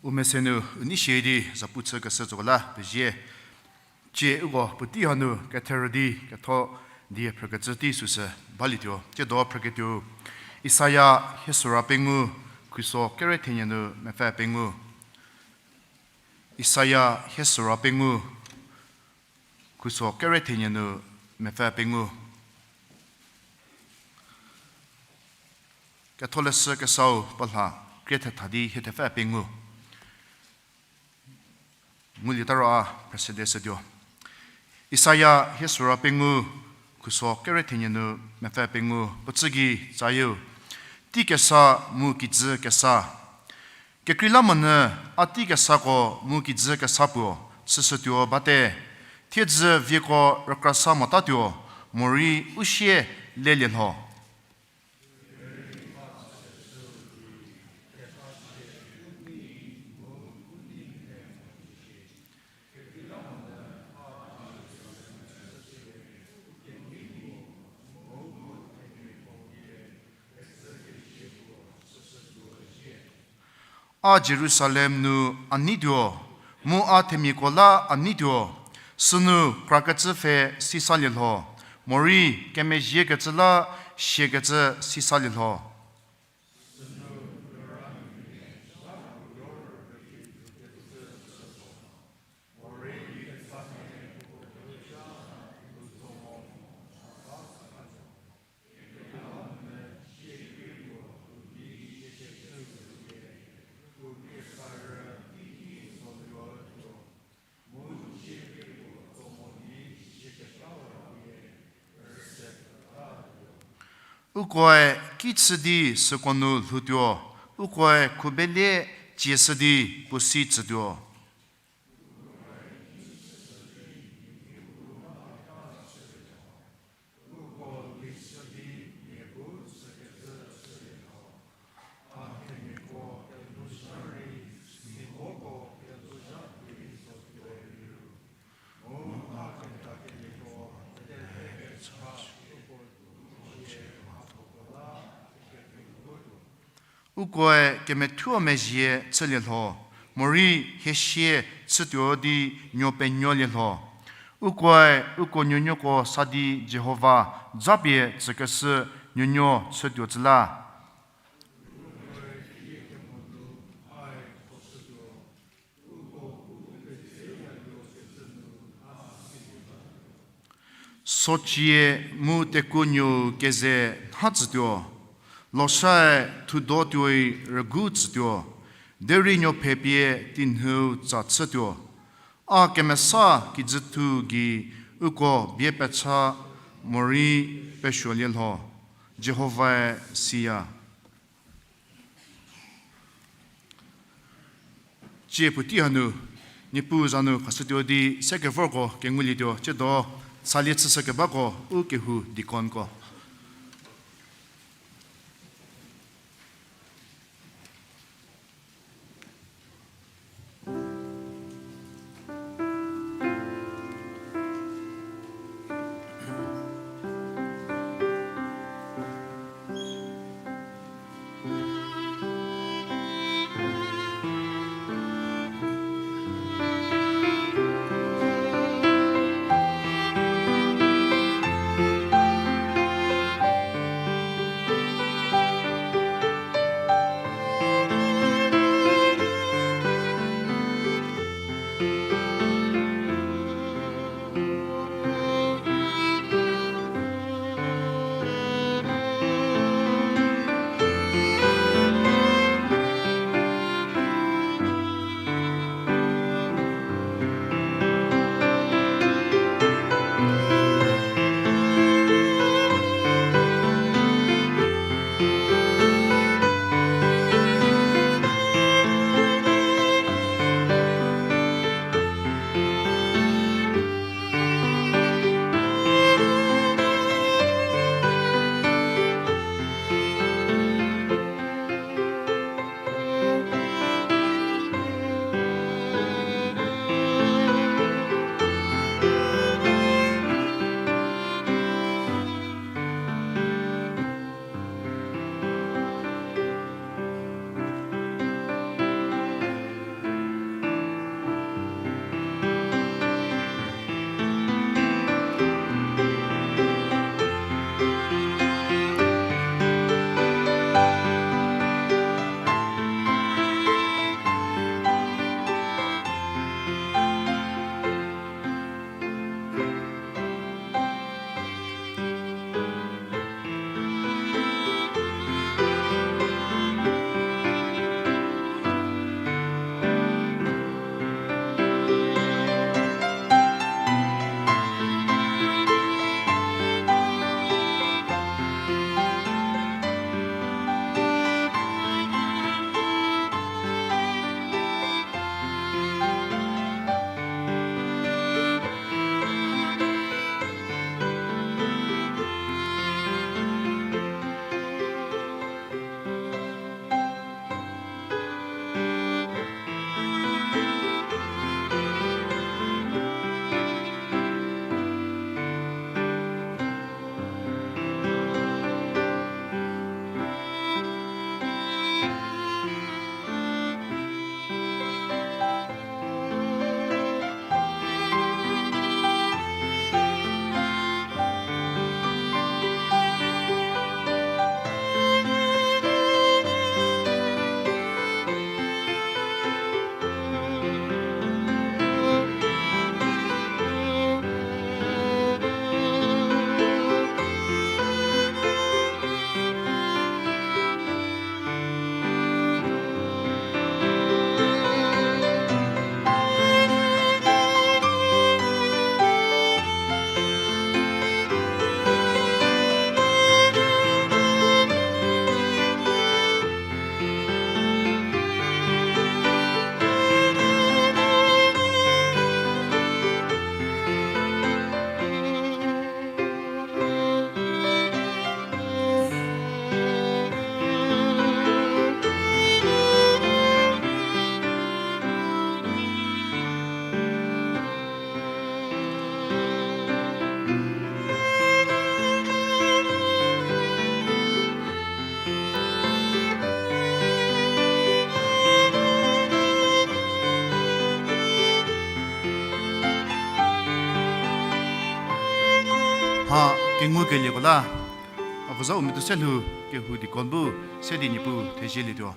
U mese nu u nei shie di zapu chükeshü tsüko la pezie. Tsie uko puotei hanu ketherü di ketho die phrükecü tei süsü balietuo. Tsiedo phrüketuo Isaia hiesüra pengou, khuso kere thenie nu mepfü pengou. Isaia hiesüra pengou, khuso kere thenie nu mepfü pengou. Ketholeshü kesau puo lha krie thetha di hie thepfü pengou. Ngulieta ro a phrüsedeshütuo. Isaia hiesüra pengou, khuso kere thenie nu mepfü pengou, puo tsügei tsayieu. Tei kesa mu kijü kesa. Kekreilamonyü a tei kesako mu kijü kesa puo chüshütuo bate. Thiedzü vieko rükrasa motatuo, morei u sie lelie lho. A Jerusalem nu a neituo, mu a themiako la a neituo, sünu krakecü pfhe sisalie lho, morei kemezhiekecü la siekecü sisalie lho. Ukoe ki chü di süko nu lhoutuo, ukoe khubelie cieshü di puo si tsütuo. Ukoe kemethuo mezhie chülie lho, morei hiesie chütuo di nuo penuolie lho. Ukoe uko nuonuoko sa di Jihova japie tsükeshü nuonuo chütuo tsü la. Socie mu tekuonuou keze nha tsütuo, losae thudo tuoi rügu tsütuo, derei nuo phepie tinhüu tsa chütuo. A kemesa kijüthu gei uko bie pecha morei pesuolie lho, Jihovae siya. Tsie puotei hanu, Niepuu za nu khashütuo di sekevorko kengulietuo, tsiedo salie chüshükebako u kehou deaconko. Ngukelieko la, a puo za u medo se lhou kehou deacon bu se di Niepuu thezielietuo.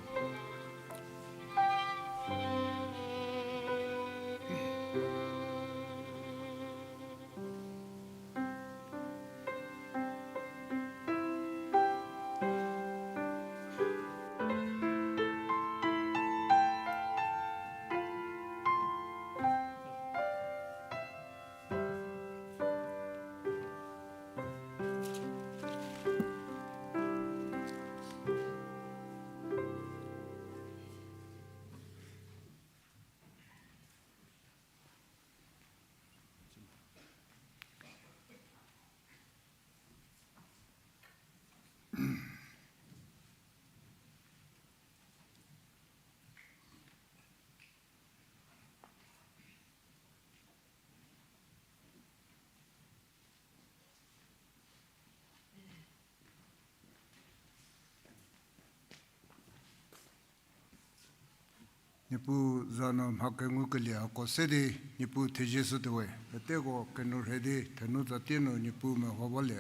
Niepuu za nu mha kengukelie hako se di Niepuu thezie shütuowe. Peteko kenu rhe di thenu tsatie nu Niepuu meho balie.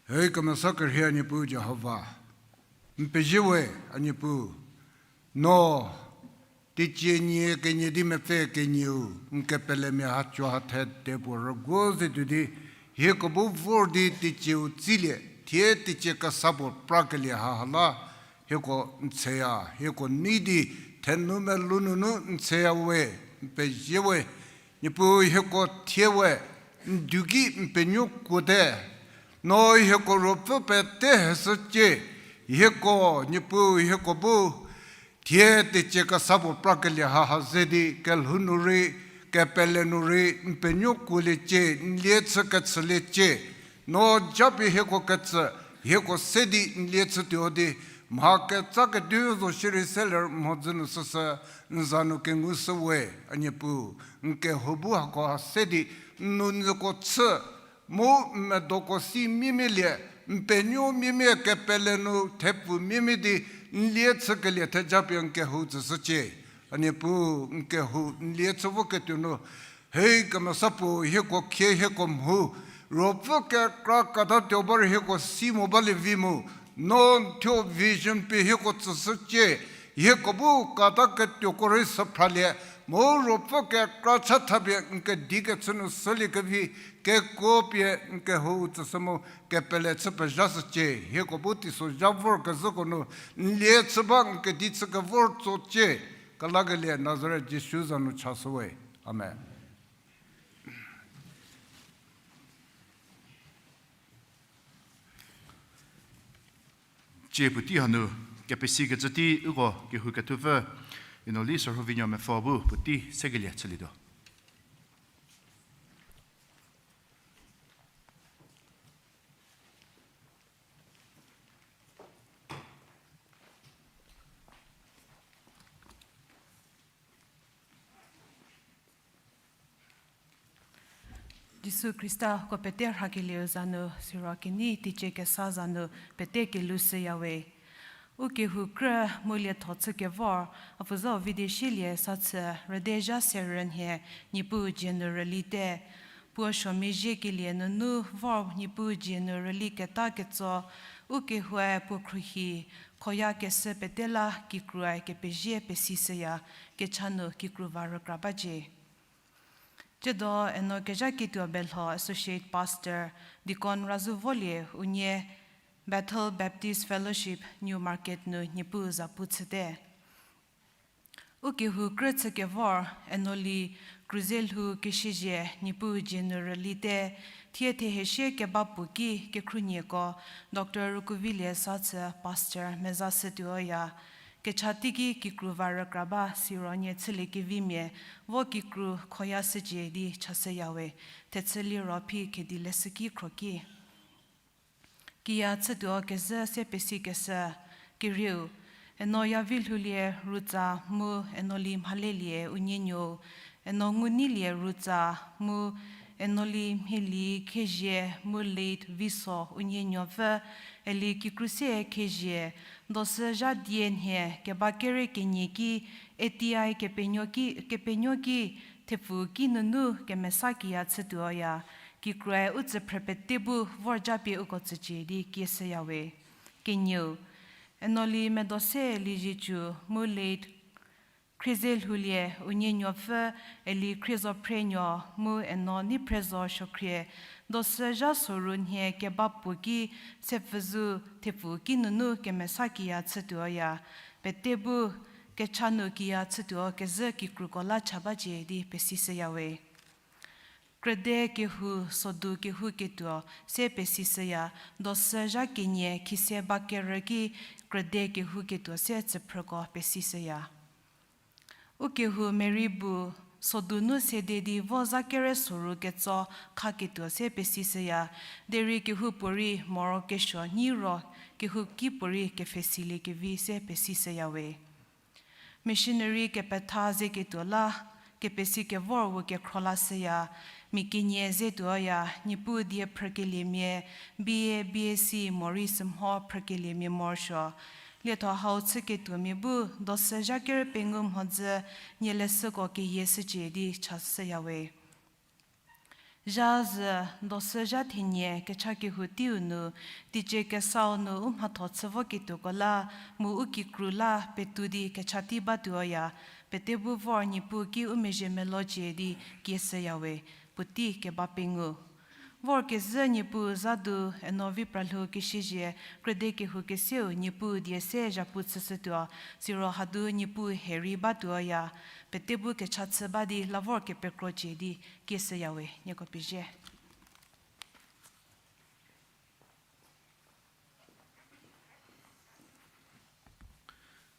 Hei kemesa kerhei a Niepuu Jihova, n pezie we a Niepuu, no teicie nie kenie di mepfü kenieu n kepelemia haco hathe de puo rüguo ze tuo di, hieko bu vor di teicieu tsilie, thie teicie kesa puo prakelie haha la, hieko n tsheya, hieko nei di thenu melou nunu n tsheya we, n pezie we. Niepuu hieko thie we, n duki n penuo kuote. No hieko ruopfü pete heshücie, hieko Niepuu hieko bu thie teicie kesa puo prakelie haha ze di kelhou nu rei, kepele nu rei n penuo kuoliecie, n lie chü kechüliecie. No japie hieko ketsü, hieko se di n lie chütuo di, mha ketsa kediu zo shierei seler mhodzü nu süsü, n za nu kengushü we a Niepuu, n kehou bu hako ha se di n nou nyüko chü, mu n medoko si miemielie, n penuo miemie kepele nu thepfu miemie di n lie chükelie thejapie n kehou tsüshücie. A Niepuu n kehou n lie chü voketuo nu, hei kemesa puo hieko khie hieko mhu, ruopfü kekra katatuo ba rei hieko si mo balie vi mu, no n thuo vision pie hieko tsüshücie, hieko bu kata ketuoko rei sü phralie, mu ruopfü kekra chathapie n kedi kechü nu sülie kevi, kekuo pie n kehou tsüshü mu kepele chü pezhashücie, hieko bu teisozha vorkezhüko nu n lie chü ba n kedi chü kevor tsocie, kelakelie Nazaret Jisu za nu chashüwe. Amen. Tsie puotei hanu kepesikecü tei uko kehou kethupfü Enoli Sürhovinuo Mepfü bu puotei sekelie chülietuo. Jisu Khrista ko pete rhakelieu za nu, siro kenei teicie kesa za nu pete kelhou shüyawe. U kehou krü mu lietho chü kevor, a pfuza u vi di shielie sa chü rüdezha serü nhie Niepuu dzie nu rülite. Puo suo mezhiekelie nunu vor Niepuu dzie nu rüli keta ketso, u kehoue puo khruohi khoya keshü pete la kikrue kepezie pesishüya, kecha nu kikru va rükra bacie. Tsiedo eno kezhaketuo belho Associate Pastor, Deacon Razuvolie unie Bethel Baptist Fellowship New Market nu Niepuu zapu chüte. U kehou krü chü kevor, enoli kruze lhou keshüzie Niepuu dzie nu rülite, thie thehesie keba puo ki kekhruohieko, Doctor Rukuvilie sa chü Pastor meza shütuoya. Kecha teiki kikru va rükra ba siro nie chüliekevimia, vo kikru khoya shücie di chashüyawe, thechü liro phi khedi leshüki khroki. Kiya chütuo kezhü se pesikeshü, kerieu, eno Yavilhoulie Rutsa mu enoli Mhalelie unienuo, eno Ngunilie Rutsa mu enoli Mhielie Khezie mu late Viso unienuopfü, eli kikru se Khezie, dosü zha die nhie keba kere kenie ki, A T I kepenuo ki, kepenuo ki, thepfu ki nunu kemesa kiya chütuoya, kikruoe u tsüphrü pete bu vor japie uko tsücie di kieshüya we. Kenieu, Enoli Medose Liezietsu mu late Khrieze Lhoulie, unie nuopfü Eli Khriezophrenuo mu Eno Neiphrezo Suokhrie, dosü zha soru nhie keba puo ki sepfüzou thepfu kinunu kemesa kiya chütuoya, pete bu kecha nu kiya chütuo kezhü kikruko la cha bacie di pesishüya we. Krüde kehou sodu kehouketuo se pesishüya, dosü zha kenie khise ba kerü ki krüde kehouketuo se tsüphrüko pesishüya. U kehou Mary bu sodu nu sede di vo za kere soru ketso khaketuo se pesishüya, derei kehoupuorei morokesuo nyi ro kehouki puorei kepfhesilie kevi se pesishüya we. Missionary kepetha zeketuo la kepesi kevor wu kekhro lashüya, mia kenie zetuoya, Niepuu die phrükeliemia, B A, B S c morei sümho phrükeliemia morosuo. Lietho hau chüketuomia bu dosü zha ker pengou mhodzü nie leshüko keyie shücie di chashüya we. Zha zü dosü zha thenie kecha kehou teiu nu, teicie kesau nu u mhatho chü voketuoko la, mu u kikru la petou di kecha tei batuoya, pete bu vor Niepuu ki u mezhie melocie di kieshüya we, puotei keba pengou. Vorkezhü Niepuu zadu Eno Vipralhou Kesiezie, krüde kehou keseu Niepuu die se zhapu chüshütuo, siro hadu Niepuu hie rei batuoya, pete bu kecha chü ba di la vor kepekrocie di kieshüya we, nieko pezie.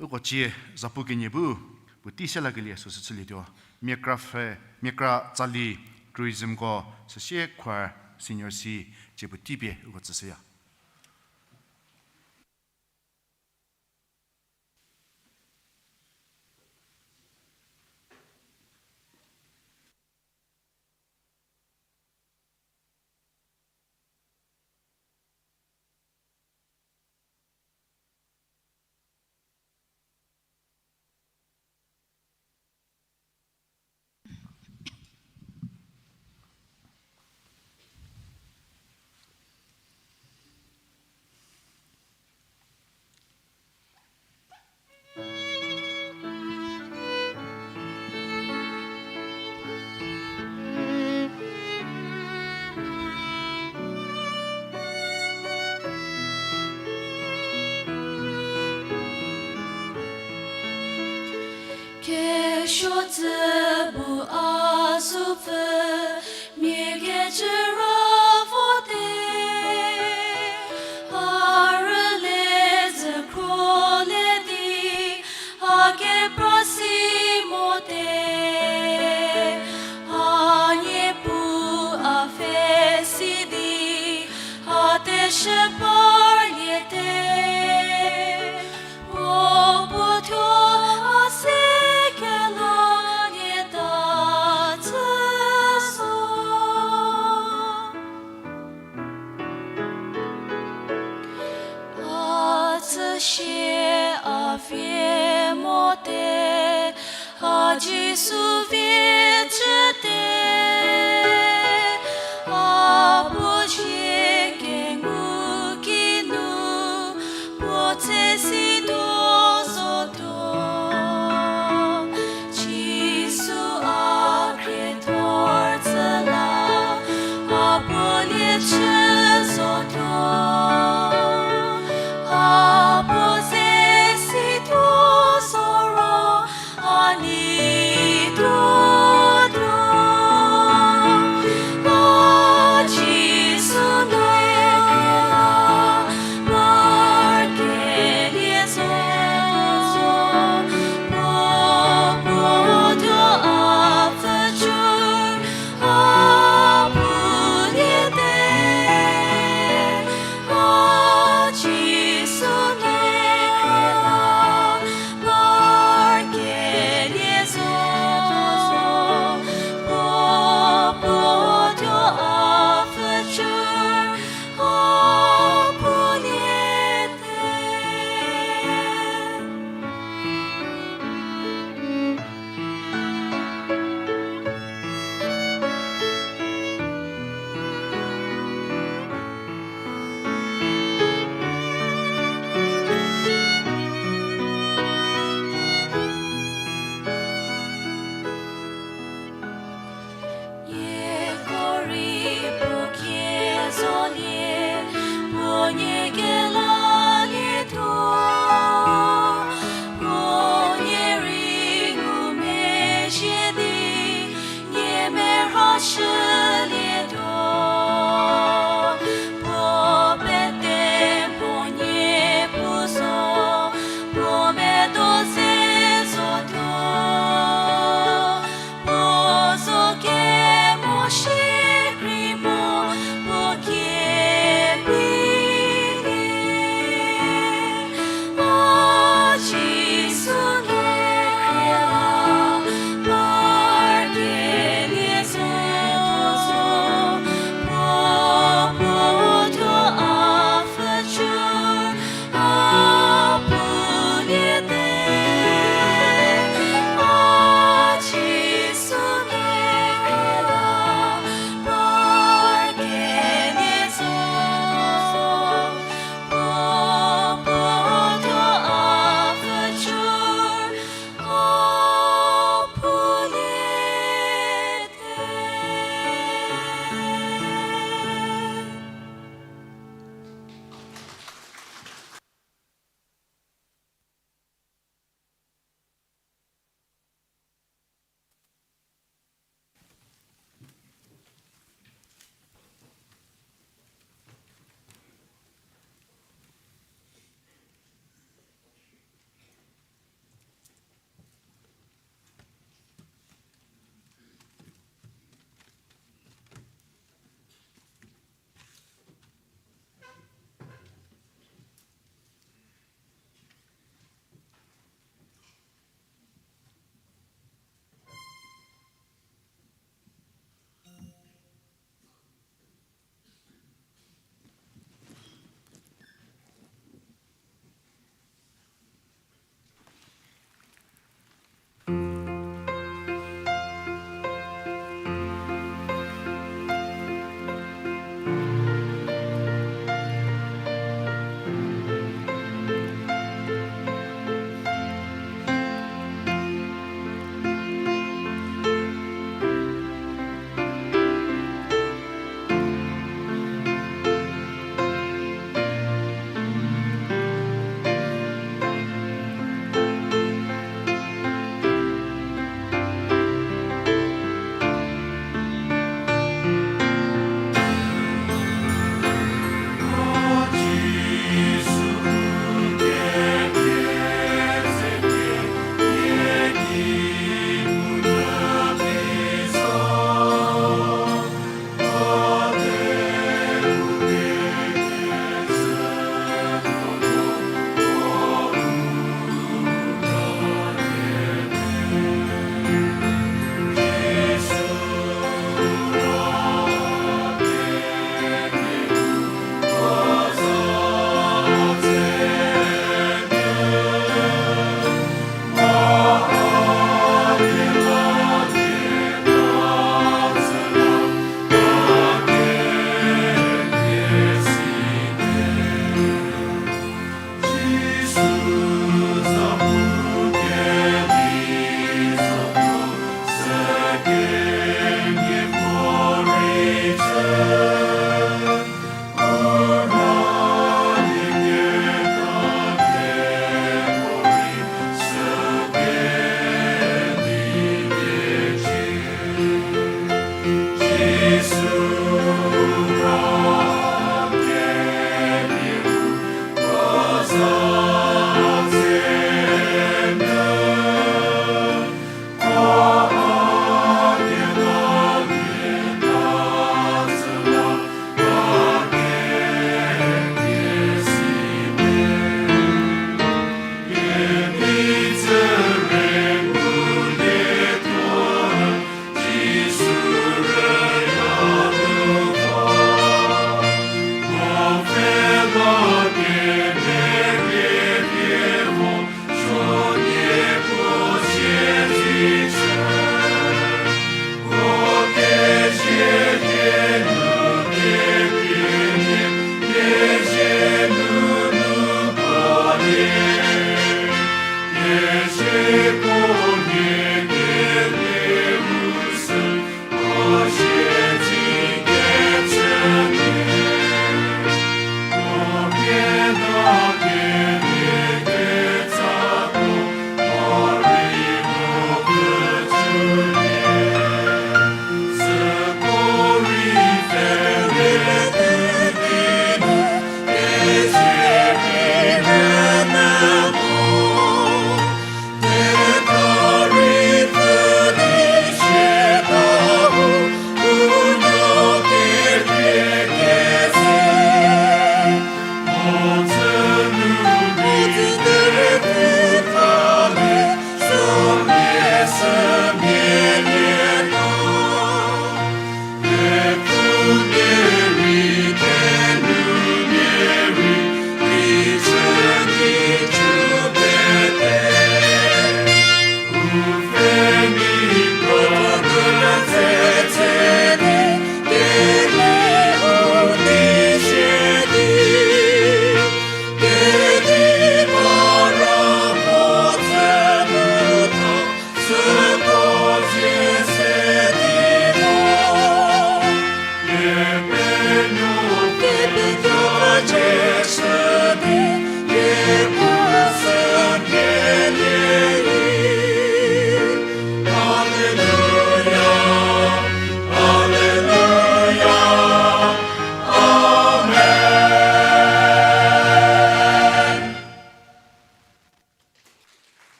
Uko cie zapu kenie bu, puotei se lakelie süsü chülietuo. Miakra pfhe, miakra tsali, tourismko süsie choir senior C, cie puotei pie uko tsüshüya. Kesuo tsü bu a zopfü, mia kecü ra vote, a rüle zü khrolie di, a kepra si mote, a niepu a pfhe si di, a teshü parliete. Puo puo thuo a se kelanieta tsü zo. A tsüsie a vie mote, a Jisu vie chüte, a puo zie kengu kinu, puo tse si tuo zotuo. Jisu a khriethor tsü la, a puo lie chü zotuo. A puo ze si tuo zo ro, a nei tuotuo. A ji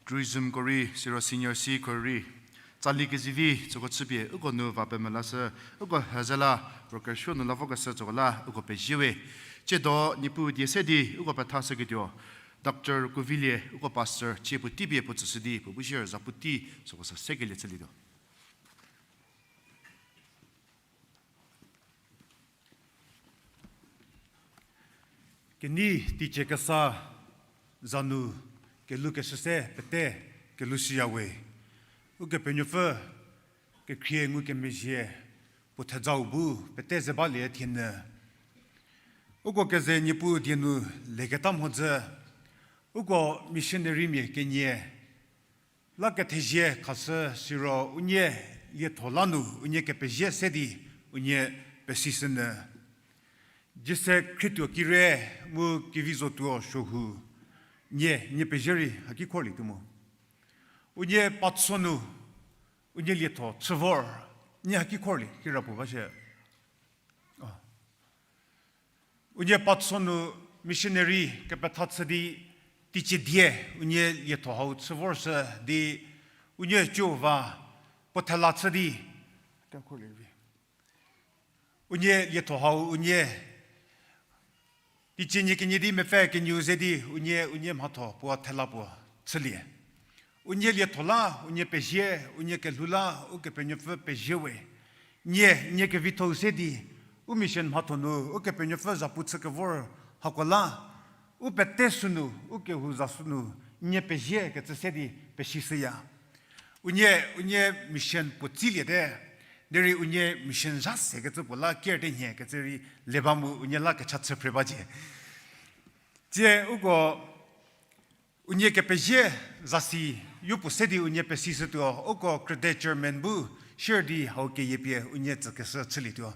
Tourismko rei, siro senior siko rei, tsali kezivi tsüko chüpie uko nu va pemela shü, uko hüzela, worker show nu la focus shü tsüko la uko pezie we. Tsiedo Niepuu die se di uko petha shüketuo, Doctor Kuvilie, uko pastor, cie puotei pie puo tsüshü di, puo bu share za puotei, süko sa sekelie chülietuo. Kenei teicie kesa za nu kelhou keshü se pete kelhou shüya we. Ukepenuopfü kekhrie ngukemezhie puo thejau bu pete ze balie thienyü. Uko keze Niepuu die nu leketa mhodzü, uko missionarymia kenie la kethezie khashü siro unie lietho la nu unie kepezie se di unie pesishünyü. Jise khrietuo kire mu kevi zotuo suohu nie, nie pezie rei haki khorlietuo mo. Unie patso nu unie lietho chü vor nie haki khorlie kirapuo ba shie. Unie patso nu missionary kepetha chü di teicie die unie lietho hau chü vorshü di unie Jihova puo thela chü di unie lietho hau unie teicie nie kenie di mepfü kenieu ze di unie, unie mhatho puo thela puo chülie. Unie lietho la unie pezie, unie kelhou la Ukepenuopfü pezie we. Nie, nie kevitho-u se di u mission mhatho nu Ukepenuopfü zapu chü kevor hako la u pete sünu, u kehou za sünu nie pezie kecü se di pesishüya. Unie, unie mission puo tsiliete, derei unie mission zha sekecü puo la ker te nhie kecü rei le ba mu unie la kecha chü phre bacie. Tsie uko unie kepezie zasi yopuo se di unie pesishütuo, uko krüde chairman bu share di hau keyie pie unie tsükeshü chülietuo.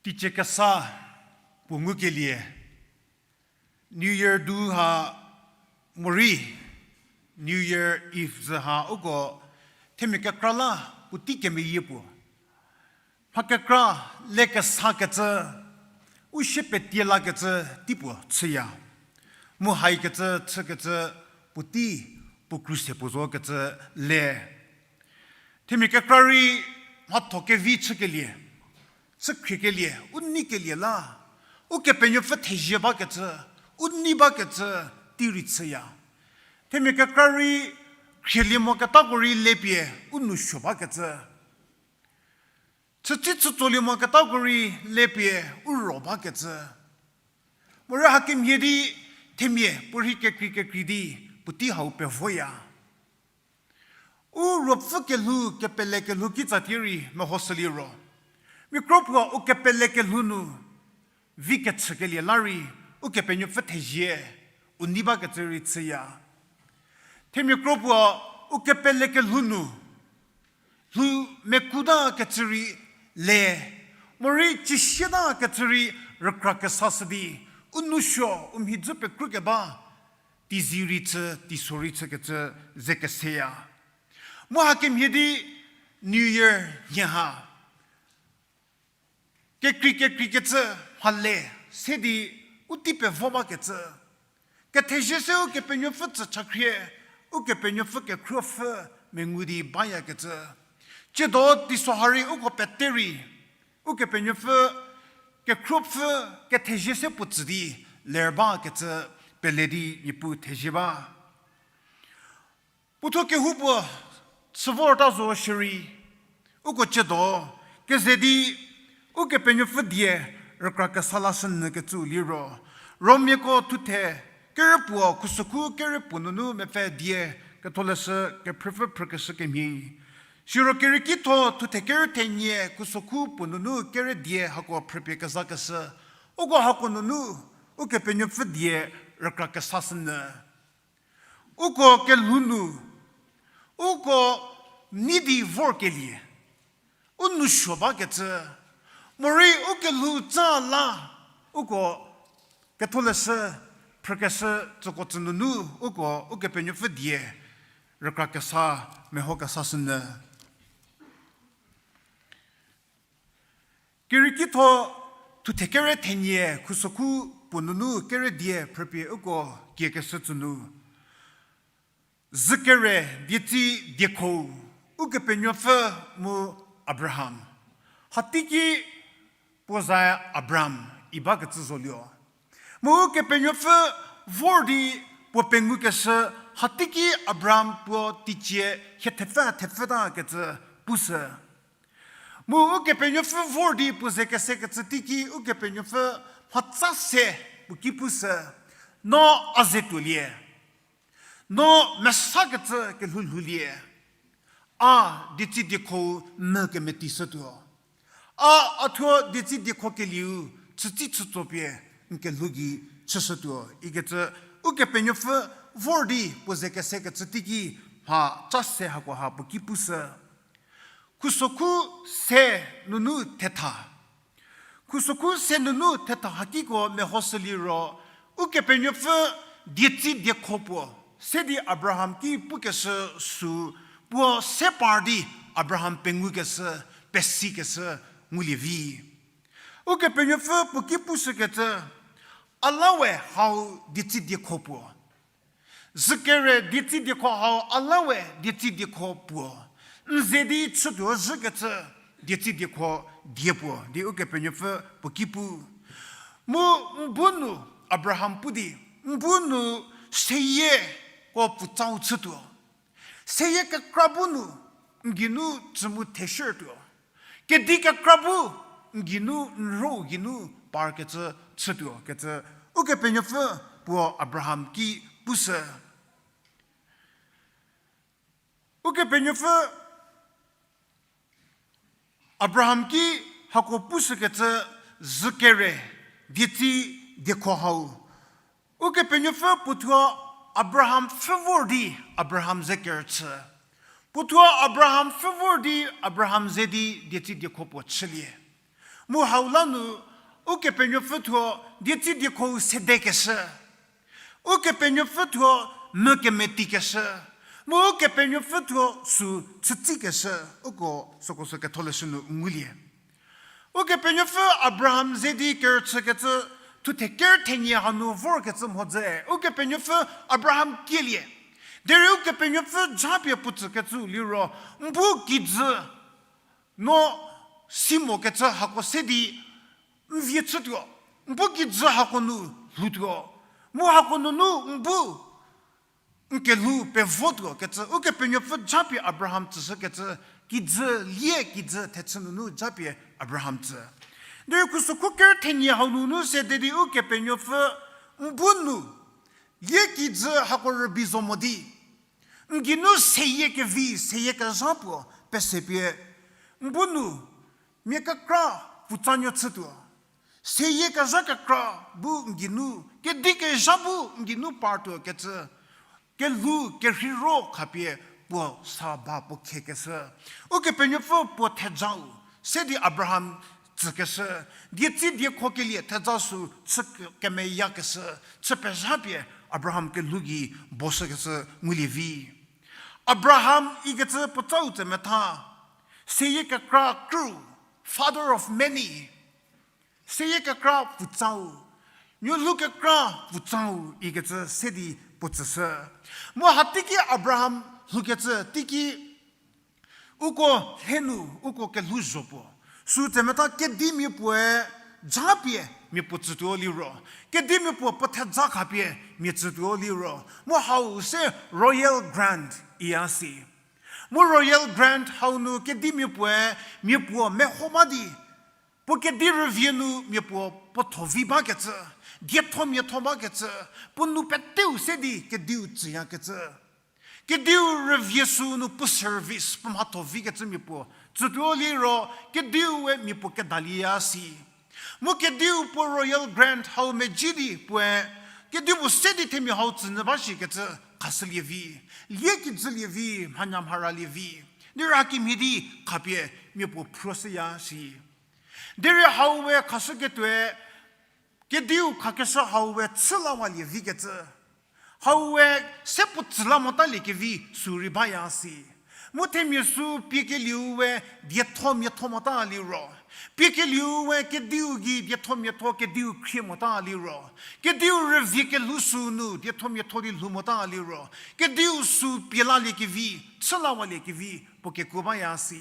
Teicie kesa puo ngukelie, New Year du ha morei New Year Eve zü ha uko themia kekra la puotei kemeyie puo mha kekra le kesakecü, u sie petie lakecü tei puo chüya. Mu haikecü chükecü puotei puo kruse puo zokecü le. Themia kekra rei mhatho kevi chükelie, chükhriekelie, u neikelie la Ukepenuopfü thezie bakecü, u nei bakecü tei rei chüya. Themia kekra rei khrielie moketako rei lepie u nousuo bakecü, chütsi chütsolie moketako rei lepie u ro bakecü, morei hakemhie di themia puorhi kekrei kekrei di puotei hau pevoya. U ruopfü kelhou, kepele kelhou kitsatie rei mehoshü liro, mia kro puo u kepele kelhou nu vi kechükelie la rei Ukepenuopfü thezie u nei bakecü rei chüya. Themia kro puo u kepele kelhou nu lhou mekutakecü rei le, morei cisieta kecü rei rükra kesashü di, u nousuo u mhidzü pekrükeba teizie rei chü, teiso rei chükecü ze keseya. Mu hakemhie di New Year nhie ha kekrei kekreikecü mhale se di u tei pevo bakecü, kethezie se Ukepenuopfü tsü chakhrie, Ukepenuopfü kekhruopfü mengu di bayakecü. Tsiedo teiso ha rei uko pete rei Ukepenuopfü kekhruopfü, kethezie se puo tsü di ler bakecü pele di Niepuu thezie ba. Puothuo kehoupuo chü vorta zo shierei, uko tsiedo keze di Ukepenuopfü die rükra kesa lashünyü kecüu liro, Romiako thuthe kerü puo khusokhu kerü puo nunu mepfü die ketholeshü kephrüpfü phrükeshü kemhie. Siro kerieki tho thuthe kerü thenie khusokhu puo nunu kerü die hako phrüpie kezakeshü, uko hako nunu Ukepenuopfü die rükra kesashünyü. Uko kelhou nu, uko nei di vorkelie, u nou suo bakecü, morei u kelhou tsa la, uko ketholeshü, phrükeshü tsüko tsü nunu, uko Ukepenuopfü die rükra kesa, meho kesa sünyü. Kerieki tho thuthe kere thenie khusokhu puo nunu kere die phrüpie uko kiekeshü tsü nu. Zükere dietsi diekho-u, Ukepenuopfü mu Abraham. Hateiki puo zae Abram i bakecü zolie. Mu Ukepenuopfü vor di puo pengukeshü, hateiki Abram puo teicie hie thepfü thepfütakecü pushü. Mu Ukepenuopfü vor di puo ze kesekecü teiki Ukepenuopfü mhatsa se puo ki pushü, no a ze tuolie. No mesakecü kelhou lhoulie. A dietsi diekho-u mhü kemetishütuo. A, a thuo dietsi diekho kelieu chütsi chütsopie n kelhou gei chüshütuo ikecü Ukepenuopfü vor di puo ze kesekecü teiki mhatsa se hakoha puo ki pushü. Khusokhu se nunu thetha. Khusokhu se nunu thetha hakiko mehoshü liro, Ukepenuopfü dietsi diekho puo se di Abraham ki pukeshü sü puo se par di Abraham pengukeshü, pesikeshü ngulie vi. Ukepenuopfü puo ki pushükecü, a la we hau dietsi diekho puo. Zükere dietsi diekho hau a la we dietsi diekho puo. N ze di chütuo zhükecü dietsi diekho die puo di Ukepenuopfü puo ki pu. Mu n bu nu Abraham pu di, n bu nu seyieko pfutsau chütuo. Seyie kekra bu nu n geinu tsü mu theshütuo. Kedi kekra bu n geinu, n rou geinu parkecü chütuo kecü Ukepenuopfü puo Abraham ki pushü. Ukepenuopfü Abraham ki hako pushükecü zükere dietsi diekho hau. Ukepenuopfü puo thuo Abraham pfhü vor di Abraham ze kerüchü. Puo thuo Abraham pfhü vor di Abraham ze di dietsi diekho puo chülie. Mu hau la nu Ukepenuopfü thuo dietsi diekho-u sedekeshü. Ukepenuopfü thuo mhü kemetikeshü. Mu Ukepenuopfü thuo sü chütsikeshü. Uko süko sü ketholeshü nu ngulie. Ukepenuopfü Abraham ze di kerüchükecü thuthe ker thenie hanu vorkecü mhodzü, Ukepenuopfü Abraham kielie. Derei Ukepenuopfü japie puo tsükecü liro, n bu kijü no si mokecü hako se di n vie chütuo, n bu kijü hako nu lhoutuo, mu hako nunu n bu n kelhou pevotuo kecü Ukepenuopfü japie Abraham tsüshükecü, kijü lie kijü thechü nunu japie Abraham tsü. Derei khusokhu ker thenie hau nunu sede di Ukepenuopfü n bu nu lie kijü hako rübei zo mo di n geinu seyie kevi, seyie kezha puo pesepie, n bu nu mia kekra pfutsanuo chütuo. Seyie kezha kekra bu n geinu, kedi kezha bu n geinu partuo kecü, kelhou kerheiro khapie puo sa ba puo khekeshü. Ukepenuopfü puo thejau se di Abraham tsükeshü, dietsi diekho kelie theja sü chü kemeyakeshü, chü pezhapie Abraham kelhou gei boshükeshü ngulie vi. Abraham ikecü puotsau tsemetha, seyie kekra krü, father of many. Seyie kekra pfutsau, nuolhou kekra pfutsau ikecü se di puo tsüshü. Mu hateiki Abraham lhoukecü teiki uko lhenu, uko kelhouzho puo. Sü tsemetha kedimia puoe japie mia puo tsütuo liro, kedimia puo puo theja khapie mia tsütuo liro, mu hau se royal grant iya si. Mu royal grant hau nu kedimia puoe mia puo meho ba di, puo kedi rüvie nu mia puo puo tho vi bakecü, dietho miatho bakecü, puo nou peteu se di kediu tsüyakecü. Kediu rüvie sü nu puo service puo mhatho vikecü mia puo tsütuo liro, kediu we mia puo kedalieya si. Mu kediu puo royal grant hau mezhie di puoe, kediu puo se di themia hau tsünyü ba shikecü khashülie vi, lie kijülie vi, mhanya mharalie vi. Derei hakemhie di khapie mia puo phruoshüya si. Derei hau we khashüketuoe, kediu khakeshü hau we chü lawalie vikecü. Hau we se puo tsü la motaliekevi sü rei baya si. Mu themia sü piekelieu we dietho miatho mota liro, piekelieu we kediu gei dietho miatho kediu khrie mota liro, kediu rüvie kelhou sü nu dietho miatho di lhou mota liro, kediu sü pie laliekevi, chü lawaliekevi puo kekuo baya si.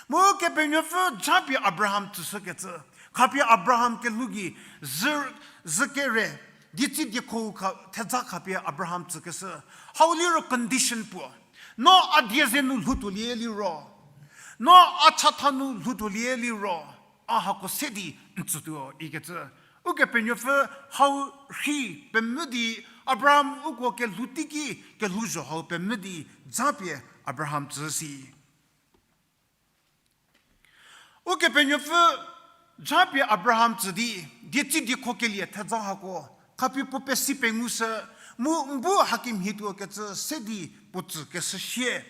Mu Kepenuopfü japie Abraham tsüshükecü, khapie Abraham kelhou gei zü, zü kere, dietsi diekho kha, thedza khapie Abraham tsükeshü. Hau liro condition puo. No a die ze nu lhoutuolie liro, no a chatha nu lhoutuolie liro, a hako se di n tsütuo ikecü. Ukepenuopfü hau rhi pemvü di, Abraham uko kelhou teiki, kelhouzho hau pemvü di, japie Abraham tsü si. Ukepenuopfü japie Abraham tsü di, dietsi diekho kelie thedza hako, khapie puo pesi pengushü, mu n bu hakemhie tuokecü se di puo tsükeshü sie.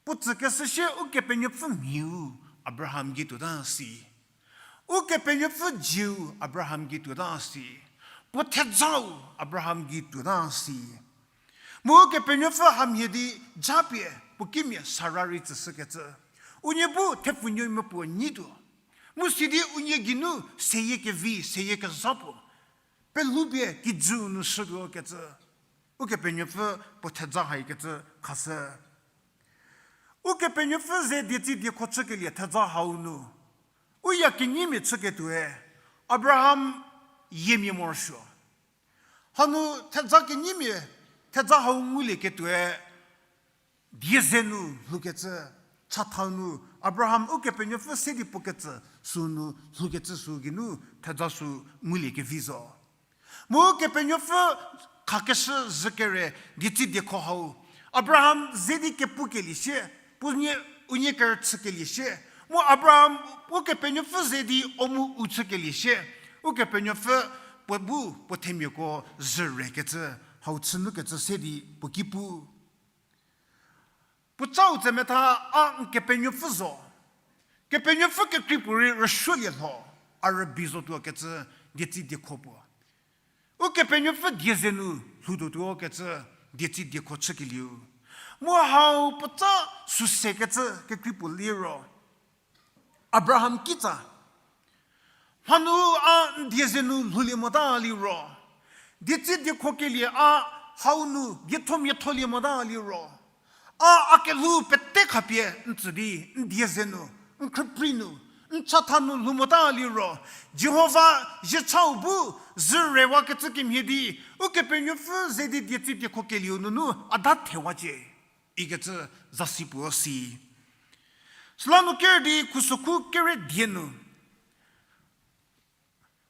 Puo tsükeshü sie Ukepenuopfü mhiu Abraham gei tuota si. Ukepenuopfü zieu Abraham gei tuota si. Puo thedzau Abraham gei tuota si. Mu Ukepenuopfü hamhie di japie puo kimia Sara rei tsüshükecü. Unie bu thepfunuomepuo nyituo. Mu sidi unie geinu seyie kevi, seyie kezha puo pelhoupie kijüu nu shütuokecü. Ukepenuopfü puo thedza haikecü khashü. Ukepenuopfü ze dietsi diekho chükelie thedza hau nu, u ya kenyimia chüketuoe, Abraham yiemia morosuo. Hanu thedza kenyimia, thedza hau ngulieketuoe, die ze nu lhoukecü, chathau nu, Abraham Ukepenuopfü se di puo ketsü sü nu lhoukecü sü geinu thedza sü nguliekevi zo. Mu Kepenuopfü khakeshü zhükere dietsi diekho hau, Abraham ze di kepukelie sie, puo nie, unie kerüchükelie sie, mu Abraham Ukepenuopfü ze di o mu u chükelie sie, Ukepenuopfü puo bu puo themiako zhürekecü, hau chünukecü se di puo ki pu. Puotsau tsemetha, a n Kepenuopfü zo. Kepenuopfü kekrei puorei rüsuolie lho, a rübei zotuokecü dietsi diekho puo. Ukepenuopfü die ze nu lhoutuotuokecü dietsi diekho chükelieu. Mu hau puotsa süsekecü kekrei puo liro, Abraham kitsa, mhanu a n die ze nu lhoulie mota liro, dietsi diekho kelie a hau nu diethomiatholie mota liro, a a kelhou pete khapie n tsü di n die ze nu, n khrüprei nu, n chatha nu lhou mota liro, Jihova ziechau bu zhürewakecü kemhie di, Ukepenuopfü ze di dietsi diekho kelieu nunu a da thewacie ikecü zasi puo si. Süla nu ker di khusokhu kere die nu,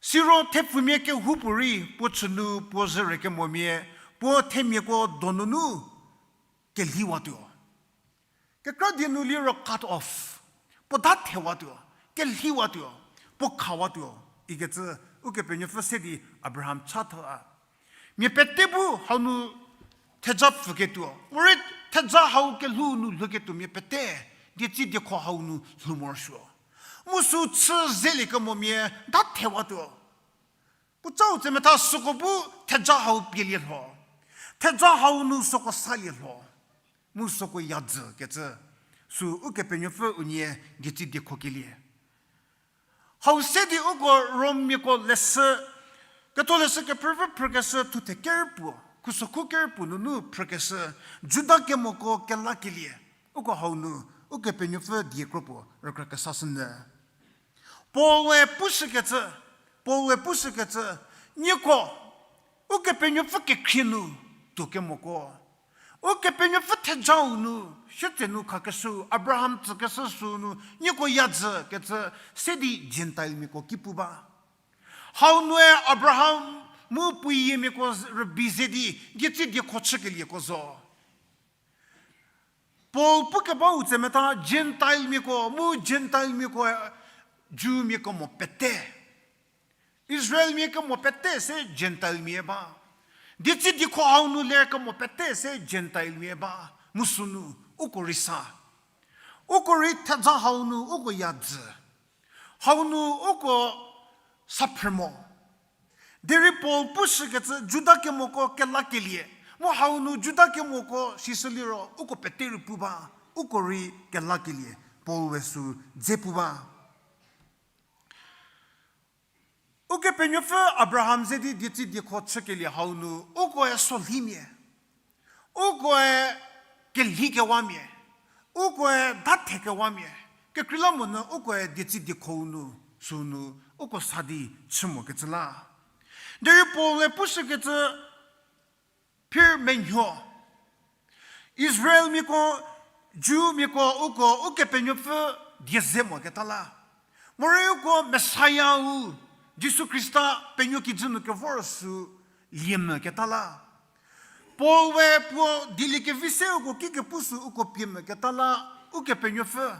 siro thepfumia kehoupuorei puo chünu puo zhürekemomia, puo themiako donunu kelhiwatuo. Kekra die nu liro cut off, puo da thewatuo, kelhiwatuo, puo khawatuo ikecü Ukepenuopfü se di Abraham chatha. Mia pete bu hau nu theja pfüketuo, morei theja hau kelhou nu lhouketuo mia pete, dietsi diekho hau nu lhou morosuo. Mu sü chü zeliekemomia da thewatuo. Puotsau tsemetha süko bu theja hau pielie lho. Theja hau nu süko salie lho. Mu süko yadzükecü. Sü Ukepenuopfü unie dietsi diekho kelie. Hau se di uko Rommiako leshü, ketholeshü kephrüpfü phrükeshü thuthe ker puo, khusokhu ker puo nunu phrükeshü, Juda kemoko kelakelie, uko hau nu, Ukepenuopfü die kro puo rükra kesashünyü. Paul-e pushükecü, Paul-e pushükecü, nieko, Ukepenuopfü kekhrie nu tuo kemoko, Ukepenuopfü thejau nu, sietsenu khakeshü, Abraham tsükeshü sü nu, nieko yadzükecü, se di Gentilemiako ki pu ba. Hau nue Abraham mu puo yiemiako rübei ze di, dietsi diekho chükelieko zo. Paul pukebau tsemetha Gentilemiako, mu Gentilemiakoe Jewmia kemo pete. Israelmia kemo pete se Gentilemia ba. Dietsi diekho hau nu ler kemo pete se Gentilemia ba. Mu sünu, uko rei sa. Uko rei theja hau nu uko ya dzü. Hau nu uko sa phrü mo. Derei Paul pushükecü Juda kemoko kelakelie. Mu hau nu Juda kemoko sisü liro uko pete rei pu ba. Uko rei kelakelie. Paul we sü dze pu ba. Ukepenuopfü Abraham ze di dietsi diekho chükelie hau nu, ukoe solhimia, ukoe kelhikewamia, ukoe dathekewamia, kekreilamonyü ukoe dietsi diekho nu, sünu, uko sa di chü mokecü la. Derei Paul-e pushükecü phir menuo. Israelmiako, Jewmiako uko Ukepenuopfü die ze moketa la. Morei uko Messiah-u, Jisu Khrista penuo kijü nu kevor sü liemvü keta la. Paul we puo dieliekevi se uko kikepu sü uko pie mvü keta la, Ukepenuopfü.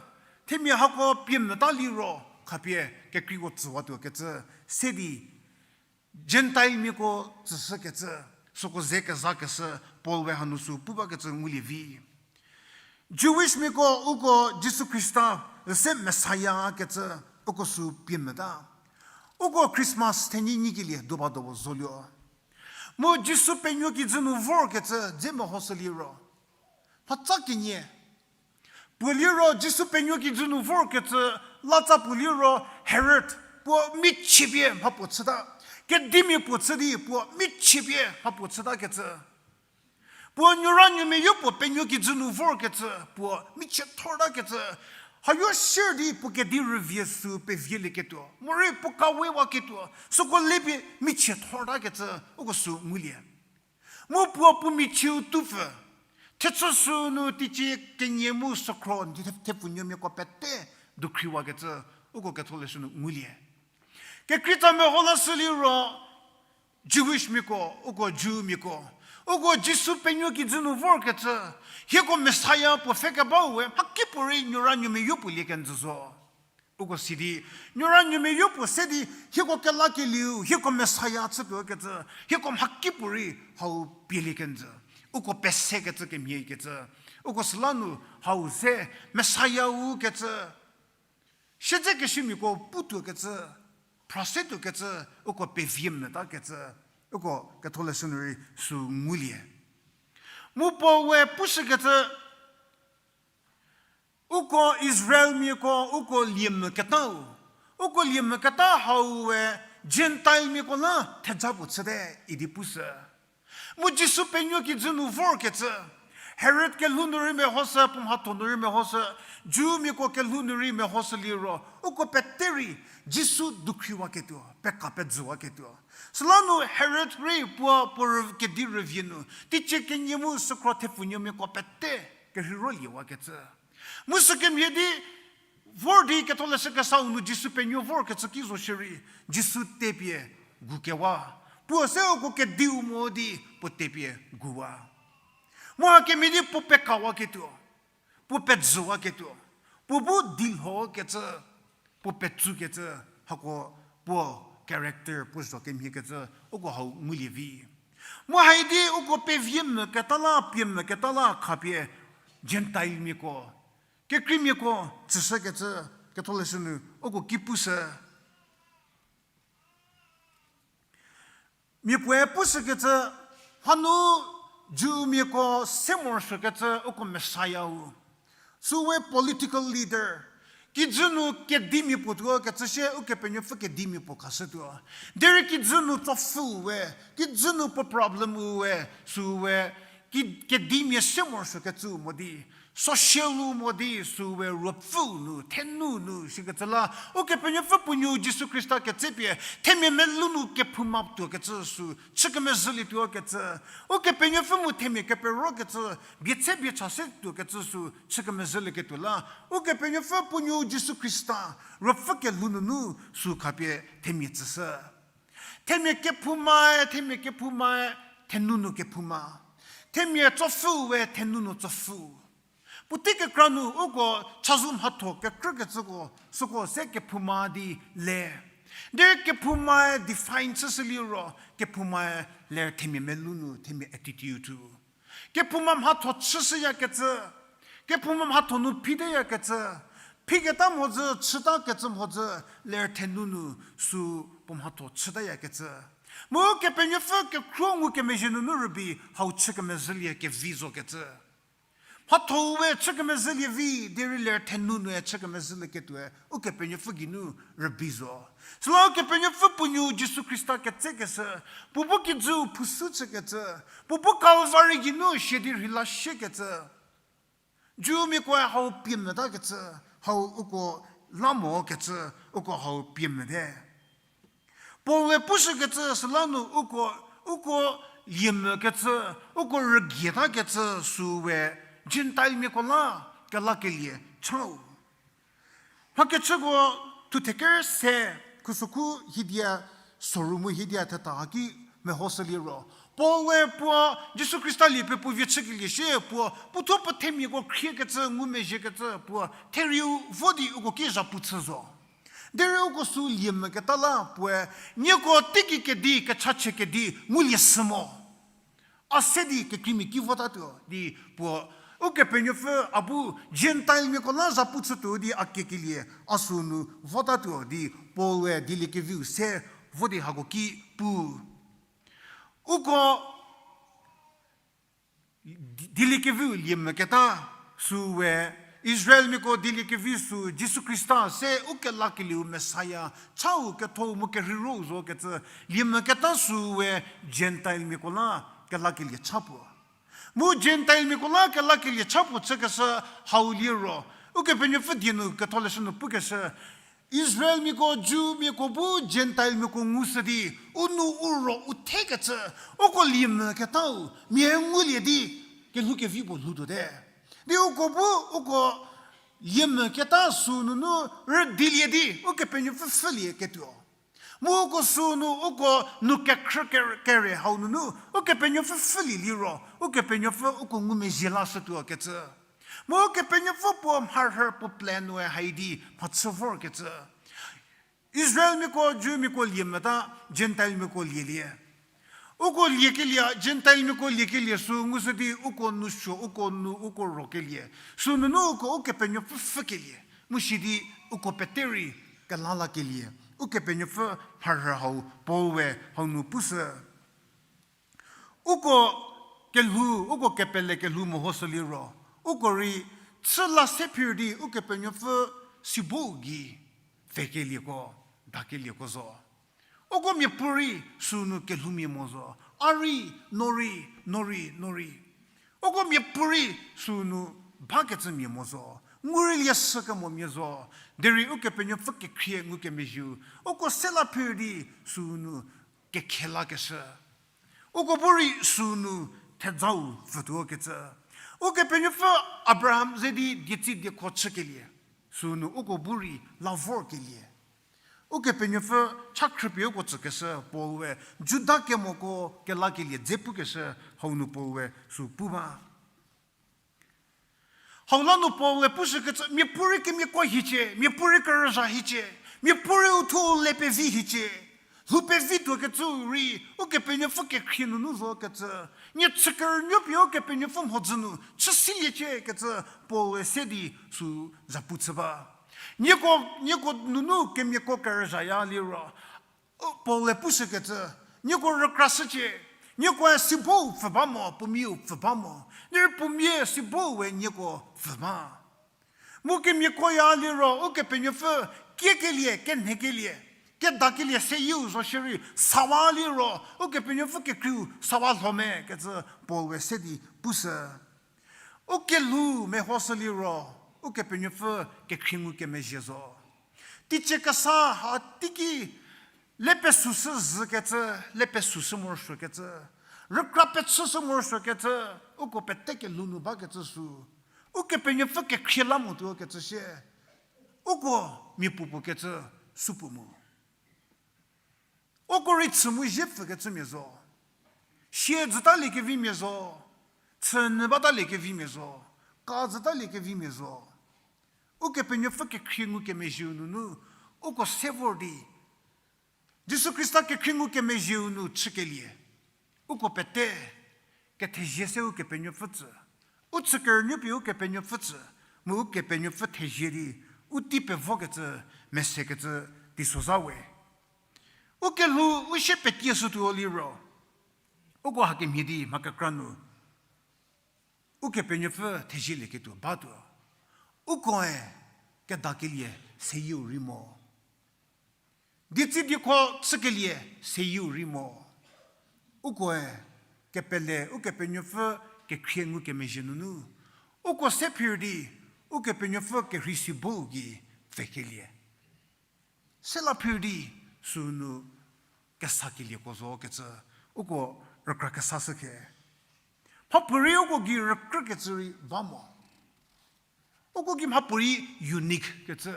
Themia hako pie mvüta liro, khapie kekreiko tsüwatuokecü, se di Gentilemiako tsüshükecü, süko ze kezakeshü Paul we hanu sü pu bakecü ngulie vi. Jewishmiako uko Jisu Khrista, se Messiah kecü, uko sü pie mvüta. Uko Christmas thenyi nyikelie doba dobo zoluo. Mu Jisu penuo kijü nu vorkecü dze mehoshü liro, mhatsa kenie. Puo liro Jisu penuo kijü nu vorkecü, latsa puo liro Herod, puo michiepie mhapuo chüta. Kedimia puo chü di puo michiepie mhapuo chütakecü. Puo nuoranuomia yopuo penuo kijü nu vorkecü, puo michie thortakecü. Hayo sier di puo kedi rüvie sü pevielieketuo. Morei puo kawewaketuo. Süko lepie michie thortakecü, uko sü ngulie. Mu puo puo michieu tupfü. Thechü sünu teicie kenie mu sükhro di the-, thepfunuomiako pete dukhriwakecü, uko ketholeshü nu ngulie. Kekreitsa meho lashü liro, Jewishmiako, uko Jewmiako, uko Jisu penuo kijü nu vorkecü, hieko Messiah puo pfhe kebau we, mhakipuorei nuoranuomia yopuo lie kenjü zo. Uko si di, nuoranuomia yopuo se di, hieko kelakelieu, hieko Messiah chütuokecü, hieko mhakipuorei hau pielie kenjü. Uko pesekecü kemhiekecü. Uko süla nu hau se, Messiah-u kecü. Siedzekeshümiako putuokecü, phrasetuokecü, uko pevie mvütakecü, uko ketholeshü nu rei sü ngulie. Mu Paul we pushükecü, uko Israelmiako, uko liemvü ketau. Uko liemvü keta hau we Gentilemiako la theja puo chüte idi pushü. Mu Jisu penuo kijü nu vorkecü, Herod kelhou nu rei mehoshü, puo mhatho nu rei mehoshü, Jewmiako kelhou nu rei mehoshü liro, uko pete rei Jisu dukhriwaketuo, peka pejüwaketuo. Süla nu Herod rei puo, puo rü-, kedi rüvie nu, teicie kenie mu sükhro thepfunuomiako pete kerheirolie wakecü. Mu sükemhie di, vor di ketholeshü kesau nu Jisu penuo vorkecü ki zo shierei, Jisu tepie gukewa. Puo se uko kediu mo di puo tepie guwa. Mu hakemhie di puo pekawaketuo, puo pejüwaketuo, puo bu dilhokecü, puo petsukecü, hako puo character, puo zho kemhiekecü, uko hau ngulie vi. Mu haidi uko pevie mvü keta la, pie mvü keta la khapie Gentilemiako, kekreimiako tsüshükecü, ketholeshü nu uko ki pushü. Mia puoe pushükecü, hanu Jewmiako se morosuokecü uko Messiah-u. Süu we political leader. Kijü nu kedimia puo tuo kecü sie Ukepenuopfü kedimia puo khashütuo. Derei kijü nu tsopfhü we, kijü nu puo problem-u we, süu we, ki-, kedimia se morosuokecü mo di, social-u mo di, süu we ruopfüu nu, thenu nu, sikecü la, Ukepenuopfü puo nuou Jisu Khrista ketsepie, themia melou nu kephouma tuokecü sü, chü kemezhülietuo kecü, Ukepenuopfü mu themia keperokecü, bie tse bie cha se tuokecü sü, chü kemezhülieketuo la, Ukepenuopfü puo nuou Jisu Khrista, ruopfü kelhou nunu sü khapie themia tsüshü. Themia kephoumae, themia kephoumae, thenu nu kephouma. Themia tsopfhü we, thenu nu tsopfhü. Puotei kekra nu uko chazou mhatho kekrükecüko, süko se kephouma di le. Derei kephoumae define chüshü liro, kephoumae ler themia melou nu, themia attitude-u. Kephouma mhatho chüshüyakecü, Kephouma mhatho nu phitayakecü, phiketa mhodzü, chütakecü mhodzü, ler thenu nu sü puo mhatho chütayakecü. Mu Kepenuopfü kekhruo ngukemezhie nunu rübei hau chü kemezhülie kevi zokecü. Mhatho-u we chü kemezhülie vi, derei ler thenu nue chü kemezhülieketuoe Ukepenuopfü geinu rübei zo. Süla Ukepenuopfü puo nuo Jisu Khrista ketsekeshü, puo bu kijüu phushü chükecü, puo bu Kalvari geinu sia di rheila shiekecü. Jumiakoe hau pie metakecü, hau uko la mokecü, uko hau pie mete. Paul-e pushükecü süla nu uko, uko liemvükecü, uko rügietakecü sü we Gentilemiako la kelakelie chau. Mhakechüko thuthe ker se, khusokhu hiedia soru mu hiedia thetha haki mehoshüliro, Paul-e puo Jisu Khrista lie pie puo vie chükelie shie puo, puothuo puo themiako khriekecü, ngumezhiekecü puo, therieu vo di uko ki zhapu chü zo. Derei uko sü liemvüketa la puoe, nieko teigei kedi, kechachie kedi ngulie shü mo. A se di kekreimia ki votatuo di puo, Ukepenuopfü a bu Gentilemiako la zhapu chütuo di a kiekelie, a sünu votatuo di Paul-e dieliekeviu se vo di hako ki pu. Uko di-, dieliekeviu liemvüketa sü we, Israelmiako dieliekevi sü Jisu Khrista se ukelakelieu Messiah, chau ketho mu kerheiro zokecü liemvüketa sü we Gentilemiako la kelakelie cha puo. Mu Gentilemiako la kelakelie cha puo chükeshü hau liro, Ukepenuopfü die nu ketholeshü nu pukeshü, Israelmiako, Jewmiako bu Gentilemiako ngushü di, u nu u ro u thekecü, uko liemvüketau mia ngulie di, kelhoukevi puo lhoutuote. Di uko bu, uko liemvüketa sü nunu rüdilie di, Ukepenuopfü pfhülieketuo. Mu uko sünu uko nu kekhrü ker-, kere hau nunu, Ukepenuopfü pfhülie liro, Ukepenuopfü uko ngumezhie lashütuokecü. Mu Ukepenuopfü puo mharhü puo plan-e hai di mhachü vorkecü. Israelmiako, Jewmiako lie mota, Gentilemiako lielie. Uko liekelie, Gentilemiako liekelie sü ngushü di uko nu suo, uko nu, uko rokelie. Sünunu uko Ukepenuopfü pfhükelie. Mu sidi uko pete rei kelalakelie. Ukepenuopfü mharhü hau Paul we hau nu pushü. Uko kelhou, uko kepele kelhou mehoshü liro, uko rei chü la se phir di Ukepenuopfü sibo gei pfhekelieko, dakelieko zo. Uko miapuorei sünu kelhoumia mo zo. A rei, no rei, no rei, no rei. Uko miapuorei sünu bakecümia mo zo. Ngureilie shükemomia zo. Derei Ukepenuopfü kekhrie ngukemezhieu, uko se la phir di sünu kekhelakeshü. Uko bu rei sünu thejau pfütuokecü. Ukepenuopfü Abraham ze di dietsi diekho chükelie. Sünu uko bu rei la vorkelie. Ukepenuopfü cha khrüpie uko tsükeshü Paul we, Juda kemoko kelakelie dze pukeshü hau nu Paul we sü pu ba. Hau la nu Paul-e pushükecü, miapuorei kemiako hiecie, miapuorei kerüzha hiecie, miapuorei uthuo le pevi hiecie, lhou pevi tuokecü rei, Ukepenuopfü kekhrie nunu zokecü, nie chü kerünuo pie Ukepenuopfü mhodzü nu chü siliecie kecü Paul-e se di sü zhapu chü ba. Nieko, nieko nunu kemiako kerüzhaya liro, Paul-e pushükecü, nieko rükrashücie, niekoe sibo pfü ba mo, puomiau pfü ba mo, derei puomia sibo we nieko pfü ba. Mu kemiakoya liro, Ukepenuopfü kiekelie, kenhekelie, kedakelie seyieu zo shierei, sawa liro, Ukepenuopfü kekreiu sawa lho me kecü Paul we se di pushü. U kelhou mehoshü liro, Ukepenuopfü kekhrie ngukemezhie zo. Teicie kesa ha teiki le pesüshü zhükecü, le pesüshü morosuokecü, rükra pechüshü morosuokecü, uko pete kelhou nu bakecü sü, Ukepenuopfü kekhrie la motuokecü sie, uko mia puopuo kecü supuo mu. Uko rei chü mu zie pfükecümia zo. Sie jütaliekevimia zo. Chünyü bataliekevimia zo. Ka jütaliekevimia zo. Ukepenuopfü kekhrie ngukemezhieu nunu, uko se vor di, Jisu Khrista kekhrie ngukemezhieu nu chükelie, uko pete kethezie se Ukepenuopfü tsü, U chükerünuo pie Ukepenuopfü tsü, mu Ukepenuopfü thezie di, u tei pevokecü, mesekecü, teisozha we. U kelhou u sie petie shütuo liro, uko hakemhie di mha kekra nu Ukepenuopfü thezielieketuo batuo. Ukoe kedakelie seyieu rei mo. Dietsü diekho chükelie seyieu rei mo. Ukoe kepele Ukepenuopfü kekhrie ngukemezhie nunu, uko se phir di Ukepenuopfü kerhei si bou gei pfhekelie. Sela phir di sünu kesakelieko zo kecü, uko rükra kesashü khe. Mhapuorei uko gei rükrükecü rei ba mo. Uko gei mhapuorei unique kecü,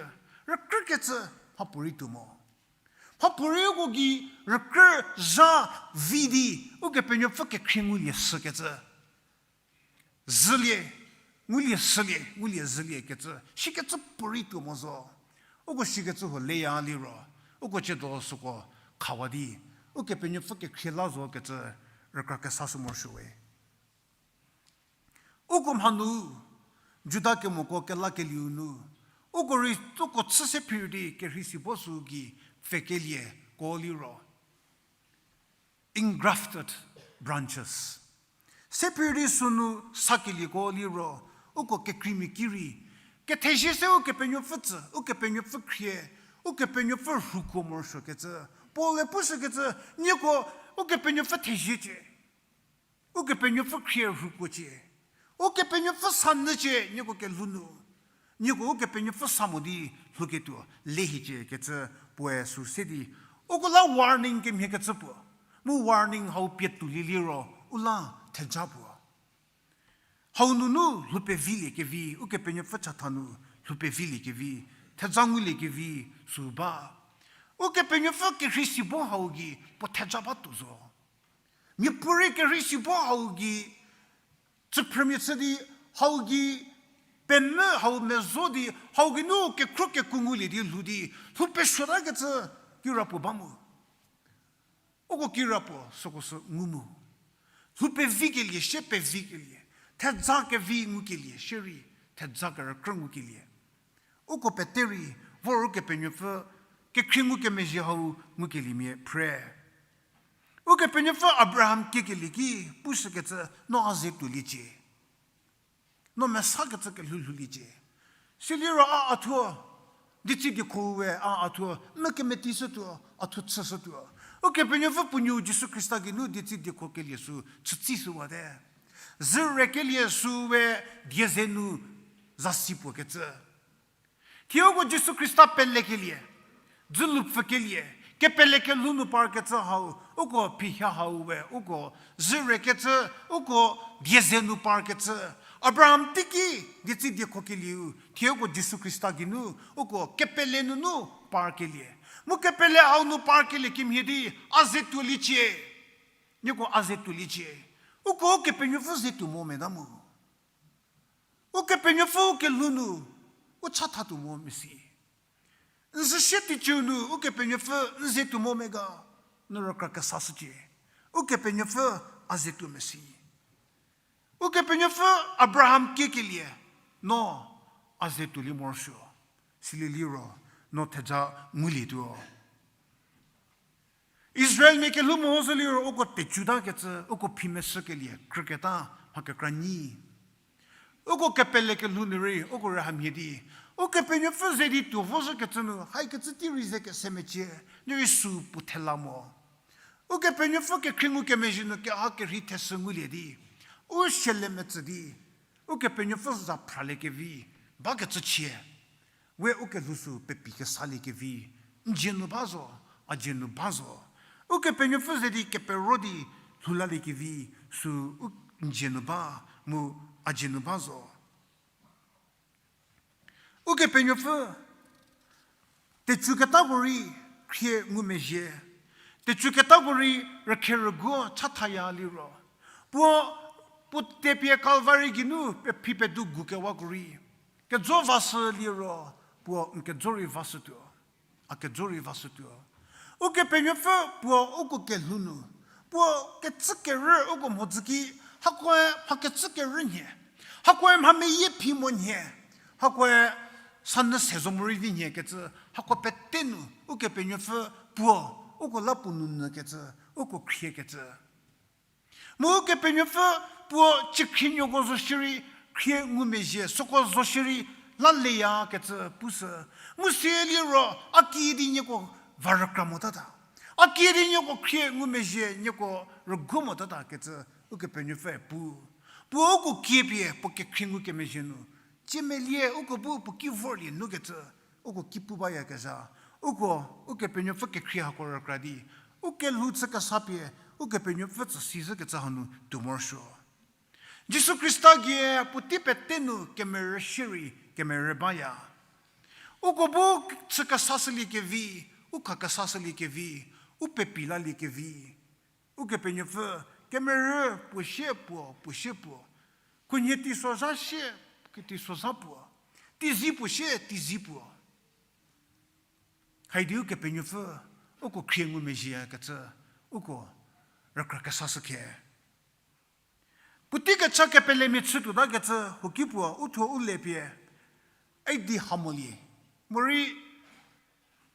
rükrükecü mhapuorei tuo mo. Mhapuorei uko gei rükrü zha vi di Ukepenuopfü kekhrie ngulie shükecü. Zhülie, ngulie shülie, ngulie zhülie kecü, sikecü puorei tuo mo zo. Uko sikecü huo leya liro, uko tsiedo süko khawa di, Ukepenuopfü kekhrie la zo kecü rükra kesashü morosuo we. Uko mhanu, Juda kemoko kelakelieu nu, uko rei uko chü se phir di kerhei si bo sü gei pfhekelieko liro, engrafted branches. Se phir di sünu sakelieko liro, uko kekreimia ki rei, kethezie se Ukepenuopfü tsü, Ukepenuopfü khrie, Ukepenuopfü rhuko morosuokecü, Paul-e pushükecü, nieko Ukepenuopfü theziecie. Ukepenuopfü khrie rhukocie. Ukepenuopfü sa nyücie nieko kelhou nu. Nieko Ukepenuopfü sa mo di lhouketuo lehiecie kecü puoe sü se di, uko la warning kemhiekecü puo. Mu warning hau pie tuolie liro, u la theja puo. Hau nunu lhou peviliekevi, Ukepenuopfü chatha nu lhou peviliekevi, theja nguliekevi, sü ba. Ukepenuopfü kerhei si bo hau gei puo theja ba tuo zo. Miapuorei kerhei si bo hau gei, tsüphrümia chü di, hau gei, pemvü hau mezo di, hau geinu kekhro keku ngulie di lhou di, lhou pesuotakecü kirapuo ba mu. Uko kirapuo süko sü ngu mu. Lhou pevikelie, sie pevikelie, theja kevi ngukelie, sie rei, theja kerükrü ngukelie. Uko pete rei, vor Ukepenuopfü, kekhrie ngukemezhie hau ngukeliemia phre. Ukepenuopfü Abraham kiekelie ki, pushükecü no a ze tuoliecie. No mesakecü kelhou lhouliecie. Siliro a a thuo, dietsü diekho we a a thuo, mekemeti shütuo, a thuo chüshütuo. Ukepenuopfü puo nuou Jisu Khrista geinu dietsü diekho kelie sü chütsi shüwate. Zürekelie sü we die ze nu zasi puo kecü. Thie uko Jisu Khrista pelekelie, dzülu pfükelie, kepele kelhou nu parkecü hau, uko phiha hau we, uko zürekecü, uko die ze nu parkecü. Abraham teiki, dietsü diekho kelieu, thie uko Jisu Khrista geinu, uko kepele nunu parkelie. Mu kepele hau nu parkelie kemhie di, a ze tuoliecie. Nieko a ze tuoliecie. Uko Ukepenuopfü ze tuo mo meta mu. Ukepenuopfü kelhou nu, u chatha tuo mo mesi. N zü sie teiciu nu Ukepenuopfü n ze tuo mo mega, no rükra kesashücie. Ukepenuopfü a ze tuo mesi. Ukepenuopfü Abraham kiekelie, no a ze tuolie morosuo. Silie liro, no theja ngulietuo. Israelmia kelhou meho zo liro uko tecutakecü, uko phi meshükelie, krüketa, mha kekra nyi. Uko kepele kelhou nu rei, uko rei hamhie di. Ukepenuopfü ze di tuo vo zhükecü nu, haikecü tei rei ze kese mecie, derei sü puo thela mo. Ukepenuopfü kekhrie ngukemezhie nu keha kerhei theshü ngulie di. U siele metsü di. Ukepenuopfü za phraliekevi, bakecü chie. We ukelhou sü pepi kesaliekevi, n dzie nu ba zo, a dzie nu ba zo. Ukepenuopfü ze di kepero di lhoulaliekevi, sü u n dzie nu ba, mu a dzie nu ba zo. Ukepenuopfü, tecüketako rei khrie ngumezhie, tecüketako rei rükhe rüguo chathaya liro. Puo, puo tepie Calvary geinu pephi pedu gukewako rei. Kejo vashü liro, puo n kejo rei vashütuo. A kejo rei vashütuo. Ukepenuopfü puo uko kelhou nu. Puo kecü kerü uko mhodzü ki, hakoe mha kecü kerü nhie. Hakoe mha meyie phi mo nhie, hakoe sanyü se zo morei vi nhie kecü, hako pete nu Ukepenuopfü puo, uko la puo nu nyü kecü, uko khrie kecü. Mu Ukepenuopfü puo ciekhrinuoko zo shierei khrie ngumezhie, süko zo shierei la leya kecü pushü. Mu sieliro a kiüdi nieko va rükra motata, a kiüdi nieko khrie ngumezhie, nieko rügu motata kecü Ukepenuopfüe pu. Puo uko kiepie puo kekhrie ngukemezhie nu, ciemelie uko bu puo ki vorlie nu kecü, uko ki pu bayakezha. Uko, Ukepenuopfü kekhrie hako rükra di, u kelhou chü kesa pie, Ukepenuopfü tsü si zhü kecü hanu tuo morosuo. Jisu Khrista gie puotei pete nu kemerü shierei kemerü baya. Uko bu chü kesa shüliekevi, u kha kesa shüliekevi, u pepi laliekevi, Ukepenuopfü kemerü puo sie puo, puo sie puo. Khunhie teisozha sie, ke teisozha puo. Teizie puo sie, teizie puo. Haidi Ukepenuopfü uko khrie ngumezhie kecü, uko rükra kesa shükhe. Puotei kecha kepelemia chütuota kecü huoki puo u thuo u le pie, idi ha molie. Morei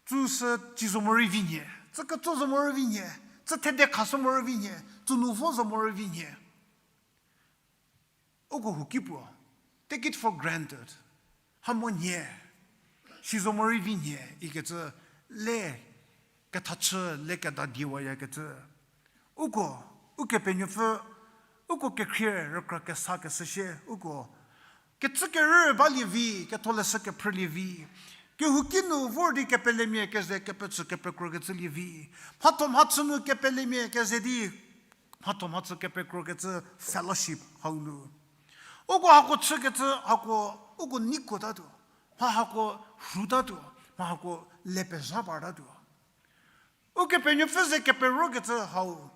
tsüsü ci zo morei vi nhie, tsü ketso zo morei vi nhie, tsü thede khashü morei vi nhie, tsü nu vo zo morei vi nhie. Uko huoki puo, take it for granted. Ha mo nhie, si zo morei vi nhie ikecü, le kethachü, le kedadiewayakecü. Uko, Ukepenuopfü, uko kekhrie rükra kesa keshü sie, uko kecü kerü balie vi, ketholeshü kephrülie vi. Kehouki nu vor di kepelemia keze kepechü kepekrokecü lie vi. Mhatho mhachü nu kepelemia keze di mhatho mhachü kepekrokecü fellowship hau nu. Uko hako chükecü hako, uko neikuotatuo, mha hako rhutatuo, mha hako le pezha partatuo. Ukepenuopfü ze keperokecü hau,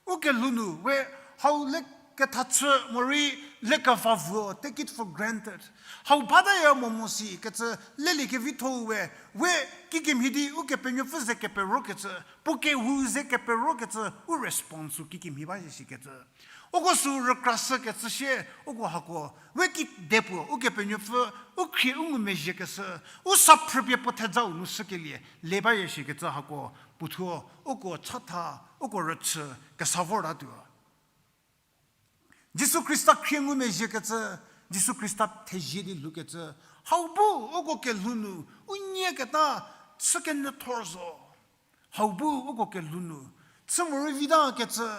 u kelhou nu we hau le kethachü morei le kevavuo, take it for granted. Hau bataya mo mo si kecü lelie kevitho we, we kikemhie di Ukepenuopfü ze keperokecü, puo kehou ze keperokecü, u response-u kikemhie ba shikecü. Uko sü rükrashükecü sie, uko hako we kide puo Ukepenuopfü u khrie u ngumezhiekeshü, u saphrüpie puo thejau nu shükelie le baya shikecü hako puothuo uko chatha, uko rüchü kesa vortatuo. Jisu Khrista khrie ngumezhiekecü, Jisu Khrista thezie di lhoukecü, hau bu uko kelhou nu u nyieketa chü kenyü thor zo. Hau bu uko kelhou nu chü morei vitakecü,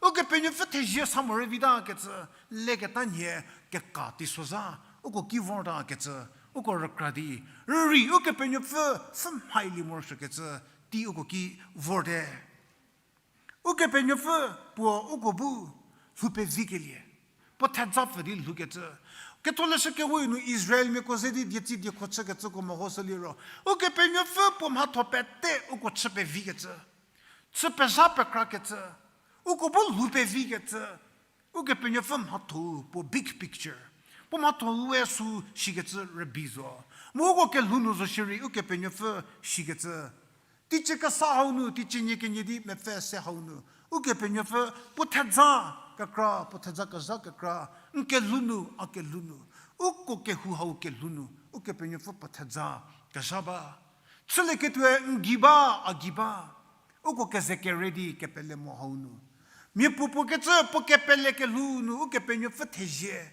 Ukepenuopfü thezie sa morei vitakecü, leketa nhie keka teisozha uko ki vortakecü, uko rükra di, rürei Ukepenuopfü pfhü mhailie morosuokecü, tei uko ki vorte. Ukepenuopfü puo uko bu lhou pevikelie, puo thejapfü di lhoukecü. Ketholeshü Kewe nu Israelmiako ze di dietsi diekho chükecüko mehoshü liro, Ukepenuopfü puo mhatho pete uko chü pevikecü, chü pezha pekrakecü, uko bu lhou pevikecü, Ukepenuopfü mhatho-u puo big picture, puo mhatho-u we sü shikecü rübei zo. Mu uko kelhou nu zo shierei Ukepenuopfü shikecü, teicie kesa hau nu, teicie nie kenie di mepfü se hau nu, Ukepenuopfü puo theja kekra, puo theja kezha kekra, n kelhou nu, a kelhou nu, uko kehou hau kelhou nu, Ukepenuopfü puo theja kezha ba. Chülieketuoe n gei ba, a gei ba. Uko keze kere di kepele mo hau nu, miapuopuo kecü puo kepele kelhou nu Ukepenuopfü thezie.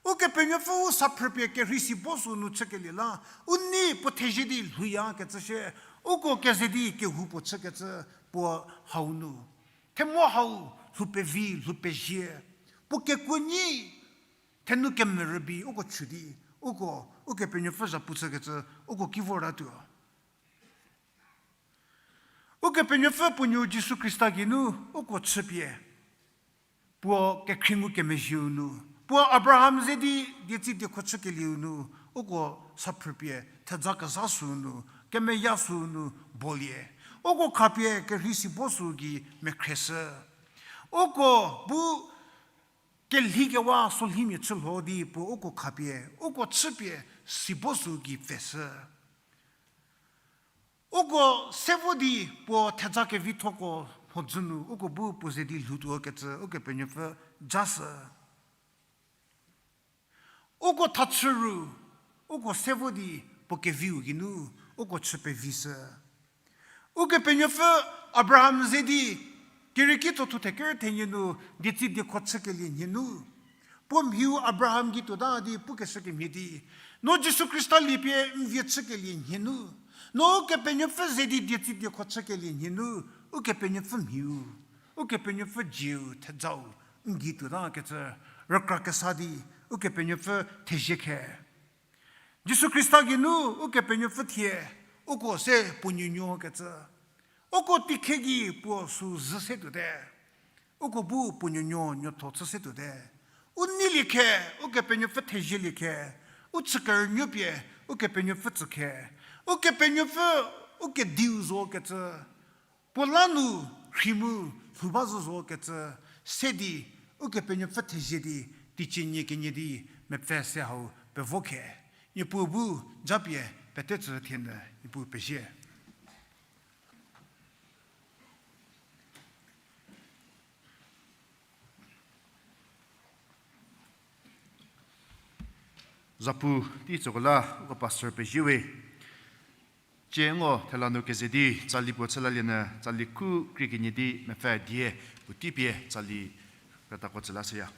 Ukepenuopfü u saphrüpie kerhei si bo sü nu chükelie la, u nei puo thezie di lhouyakecü shie, uko keze di kehou puo chükecü puo hau nu, themo hau lhou pevi, lhou pezie, puo kekuo nyi, thenu kemerübei uko chü di, uko, Ukepenuopfü zhapu chükecü, uko ki vortatuo. Ukepenuopfü puo nuo Jisu Khrista geinu uko chüpie, puo kekhrie ngukemezhieu nu, puo Abraham ze di dietsi diekho chükelieu nu, uko saphrüpie theja kezha sü nu, kemeya sü nu bolie, uko khapie kerhei si bo sü gei mekhrieshü. Uko bu kelhikewa solhimia chülho di puo uko khapie, uko chüpie si bo sü gei pfeshü. Uko se vo di puo theja kevithoko mhodzü nu uko bu puo ze di lhoutuo kecü Ukepenuopfü jashü. Uko thachü ru, uko se vo di puo keviu geinu, uko chü pevishü. Ukepenuopfü Abraham ze di, kerieki tso thu theker thenie nu, dietsi diekho chükelie nhie nu. Puo mhiu Abraham gei tuota di pukeshü kemhie di, no Jisu Khrista liepie n vie chükelie nhie nu. No Ukepenuopfü ze di dietsi diekho chükelie nhie nu, Ukepenuopfü mhiu, Ukepenuopfü dzieu thejau, n gei tuota kecü, rükra kesa di, Ukepenuopfü thezie khe. Jisu Khrista geinu Ukepenuopfü thie, uko se puo nuonuo kecü. Uko tikhie gei puo sü zhü se tuote. Uko bu puo nuonuo nuotho chü se tuote. U neilie khe, Ukepenuopfü thezielie khe. U chükerünuo pie, Ukepenuopfü tsü khe. Ukepenuopfü, u kediu zo kecü. Puo la nu rhi mu lhou ba zo zo kecü se di, Ukepenuopfü thezie di, teicie nie kenie di, mepfü se hau pevo khe. Niepuu bu japie pete tsü thie nyü, Niepuu pezie. Zapu tei tsüko la, uko pastor pezie we. Cie ngo thela nu keze di, tsali puo chülalie nyü, tsali khu krie kenie di, mepfü die, puotei pie tsali krütako tsü lashüya.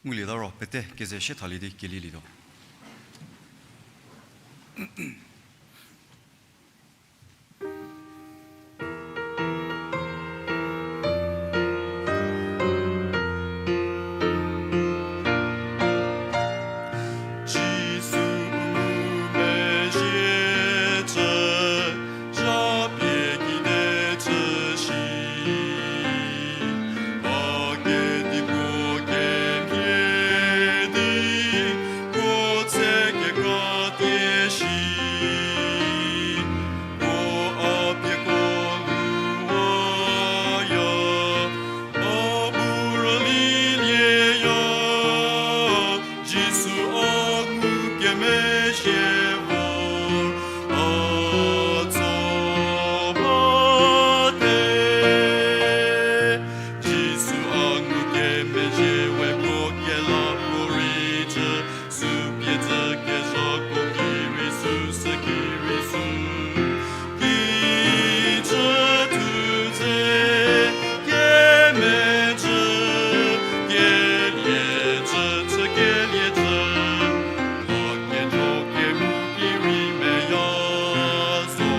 Ngulieta ro pete keze sie thalie di kelielietuo. Jisu ngumezhiecü, japie kide chü shi. A kedipuo kemhie di, puo tse kekra tie shi. Puo a pieko nu waya, a bu rülilieya. Jisu a ngukemezhie vor, a tso bate. Jisu a ngukemezhie we puo kela puo rei chü, sü pie dzü kezhako ki rei sü, sü ki rei sü. Kijü thu ze kemejü, keliecü chü keliecü. A kejo kemu ki rei meya zo.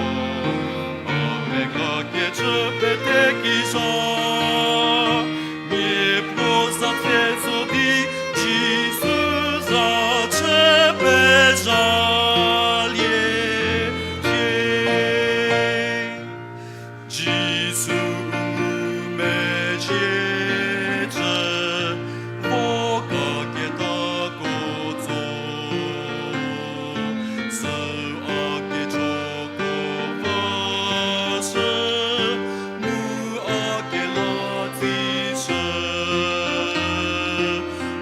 A meka kechü pete ki zo. Miapuo za pfhe zo di, Jisu za chü pezhalie cie. Jisu u ngumezhiecü, vo kaketako tso. Sü a kechoko vashü, mu a kela tsishü.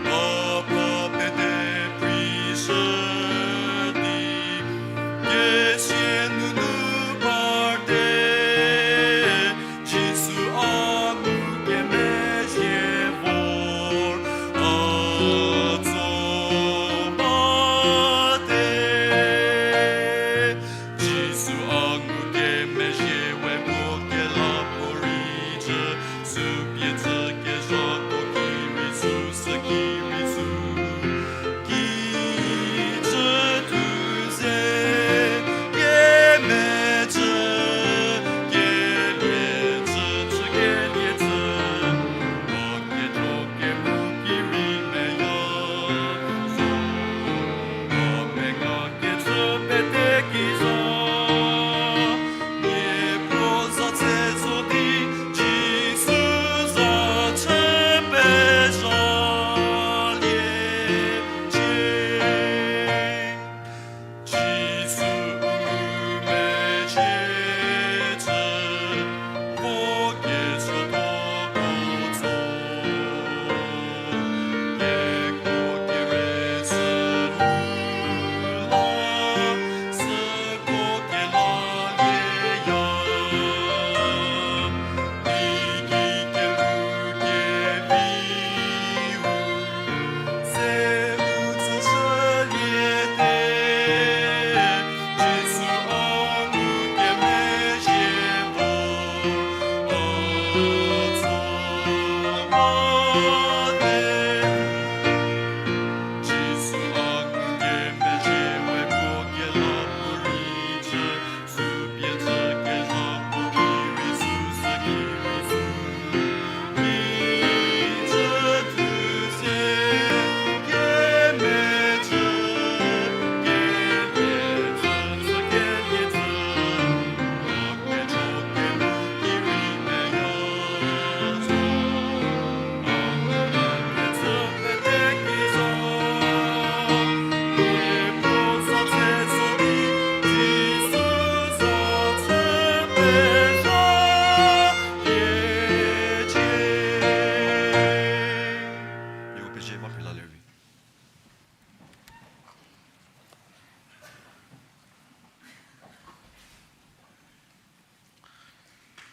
A pa pete prishü di.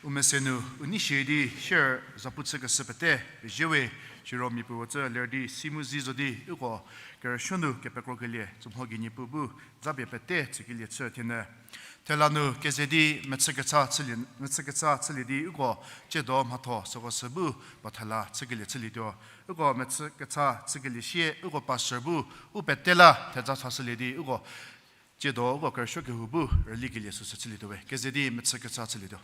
U mese nu u nei shie di share zapu chükeshü pete pezie we. Siro mia puo tsü ler di si mu zi zo di uko kerüsuo nu kepekrokelie tsümho gei Niepuu bu zapie pete tsükelie chü thienyü. Thela nu keze di mechü kecha chülie, mechü kecha chülie di uko tsiedo mhatho süko sü bu puo thela chükelie chülietuo. Uko mechü kecha chükelie sie uko pastor bu u pete la theza chashülie di uko tsiedo uko kerüsuo kehou bu rülikelie süsü chülietuo we. Keze di mechü kecha chülietuo.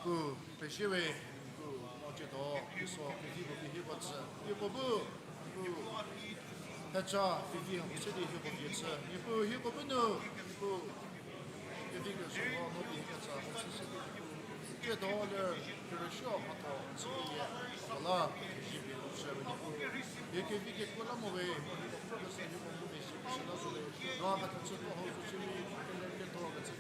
Niepuu, pezie we, Niepuu, no tsiedo, Jisu, kevi puo kevi puo tsü. Niepuu bu, Niepuu, theja, kevi hau se di hieko vie chü. Niepuu, hieko bu nu, Niepuu, kevi kerüsuo no di kecha hau se se di Niepuu. Tsiedo ler kerüsuo mhatho chükelie, la, kevi pie chü we Niepuu. Hie kevi kekuo la mo we, hieko phrü kese hieko mu mesi peshü la zo le. No a ka chü to hau zo chü mi, keler kedo kecü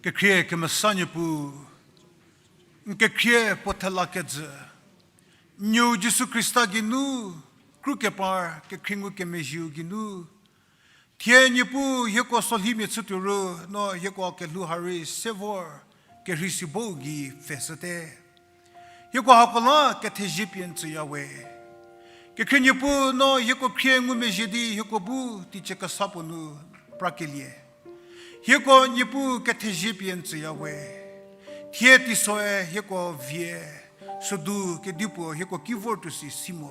Kekhrie kemesa Niepuu, n kekhrie puo thela kejü, Nuou Jisu Khrista geinu, kru kepar kekhrie ngukemezhieu geinu, thie Niepuu hieko solhimia chütuo ru, no hieko kelhou ha rei se vor kerhei si bou gei pfheshüte. Hieko hako la kethezie pie n tsüya we. Kekhrie Niepuu no hieko khrie ngumezhie di hieko bu teicie kesa puo nu prakelie. Hieko Niepuu kethezie pie n tsüya we. Thie teisoe hieko vie, südu kedipuo hieko ki vor tuo si si mo.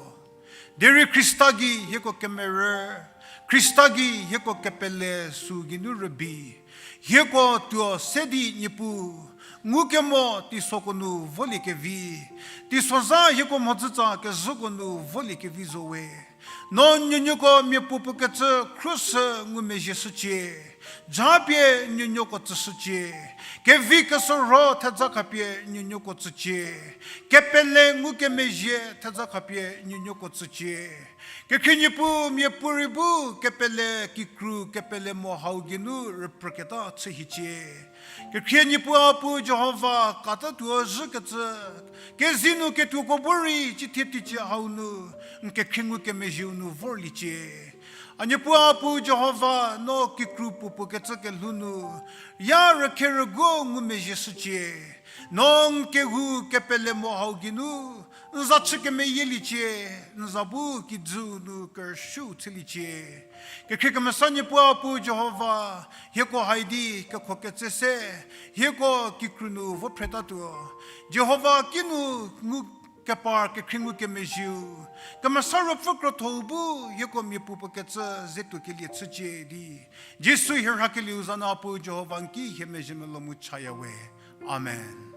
Derei Khrista gei hieko kemerü, Khrista gei hieko kepele sü geinu rübei. Hieko tuo se di Niepuu, ngukemo teisoko nu voliekevi, teisozha hieko mhodzütsa kezhüko nu voliekevi zo we. No nuonuoko miapuopuo kecü khruoshü ngumezhie shücie, japie nuonuoko tsüshücie, kevi kesorho thedza khapie nuonuoko tsücie, kepele ngukemezhie thedza khapie nuonuoko tsücie. Kekhrie Niepuu miapuorei bu kepele kikru kepele mo hau geinu rüprüketa chü hiecie. Kekhrie Niepuu a Puu Jihova katatuo zhükecü, kezei nu ketuoko bu rei cithie teicie hau nu, n kekhrie ngukemezhieu nu vorliecie. A Niepuu a Puu Jihova no kikru puopuo kecü kelhou nu, ya rükhe rüguo ngumezhie shücie. No n kehou kepele mo hau geinu, n za chü kemeyieliecie, n za bu kijüu nu kerüshüu chüliecie. Kekhrie kemesa Niepuu a Puu Jihova, hieko haidi kekho ketse se, hieko kikru nu vo phretatuo. Jihova kinu ngu kepar kekhrie ngukemezhieu, Kemesa Ruopfü krotho-u bu hieko miapuopuo kecü ze tuokelie chücie di, Jisu hie rhakelieu za nu a Puu Jihova n ki hie mezhie melou mu chaya we. Amen.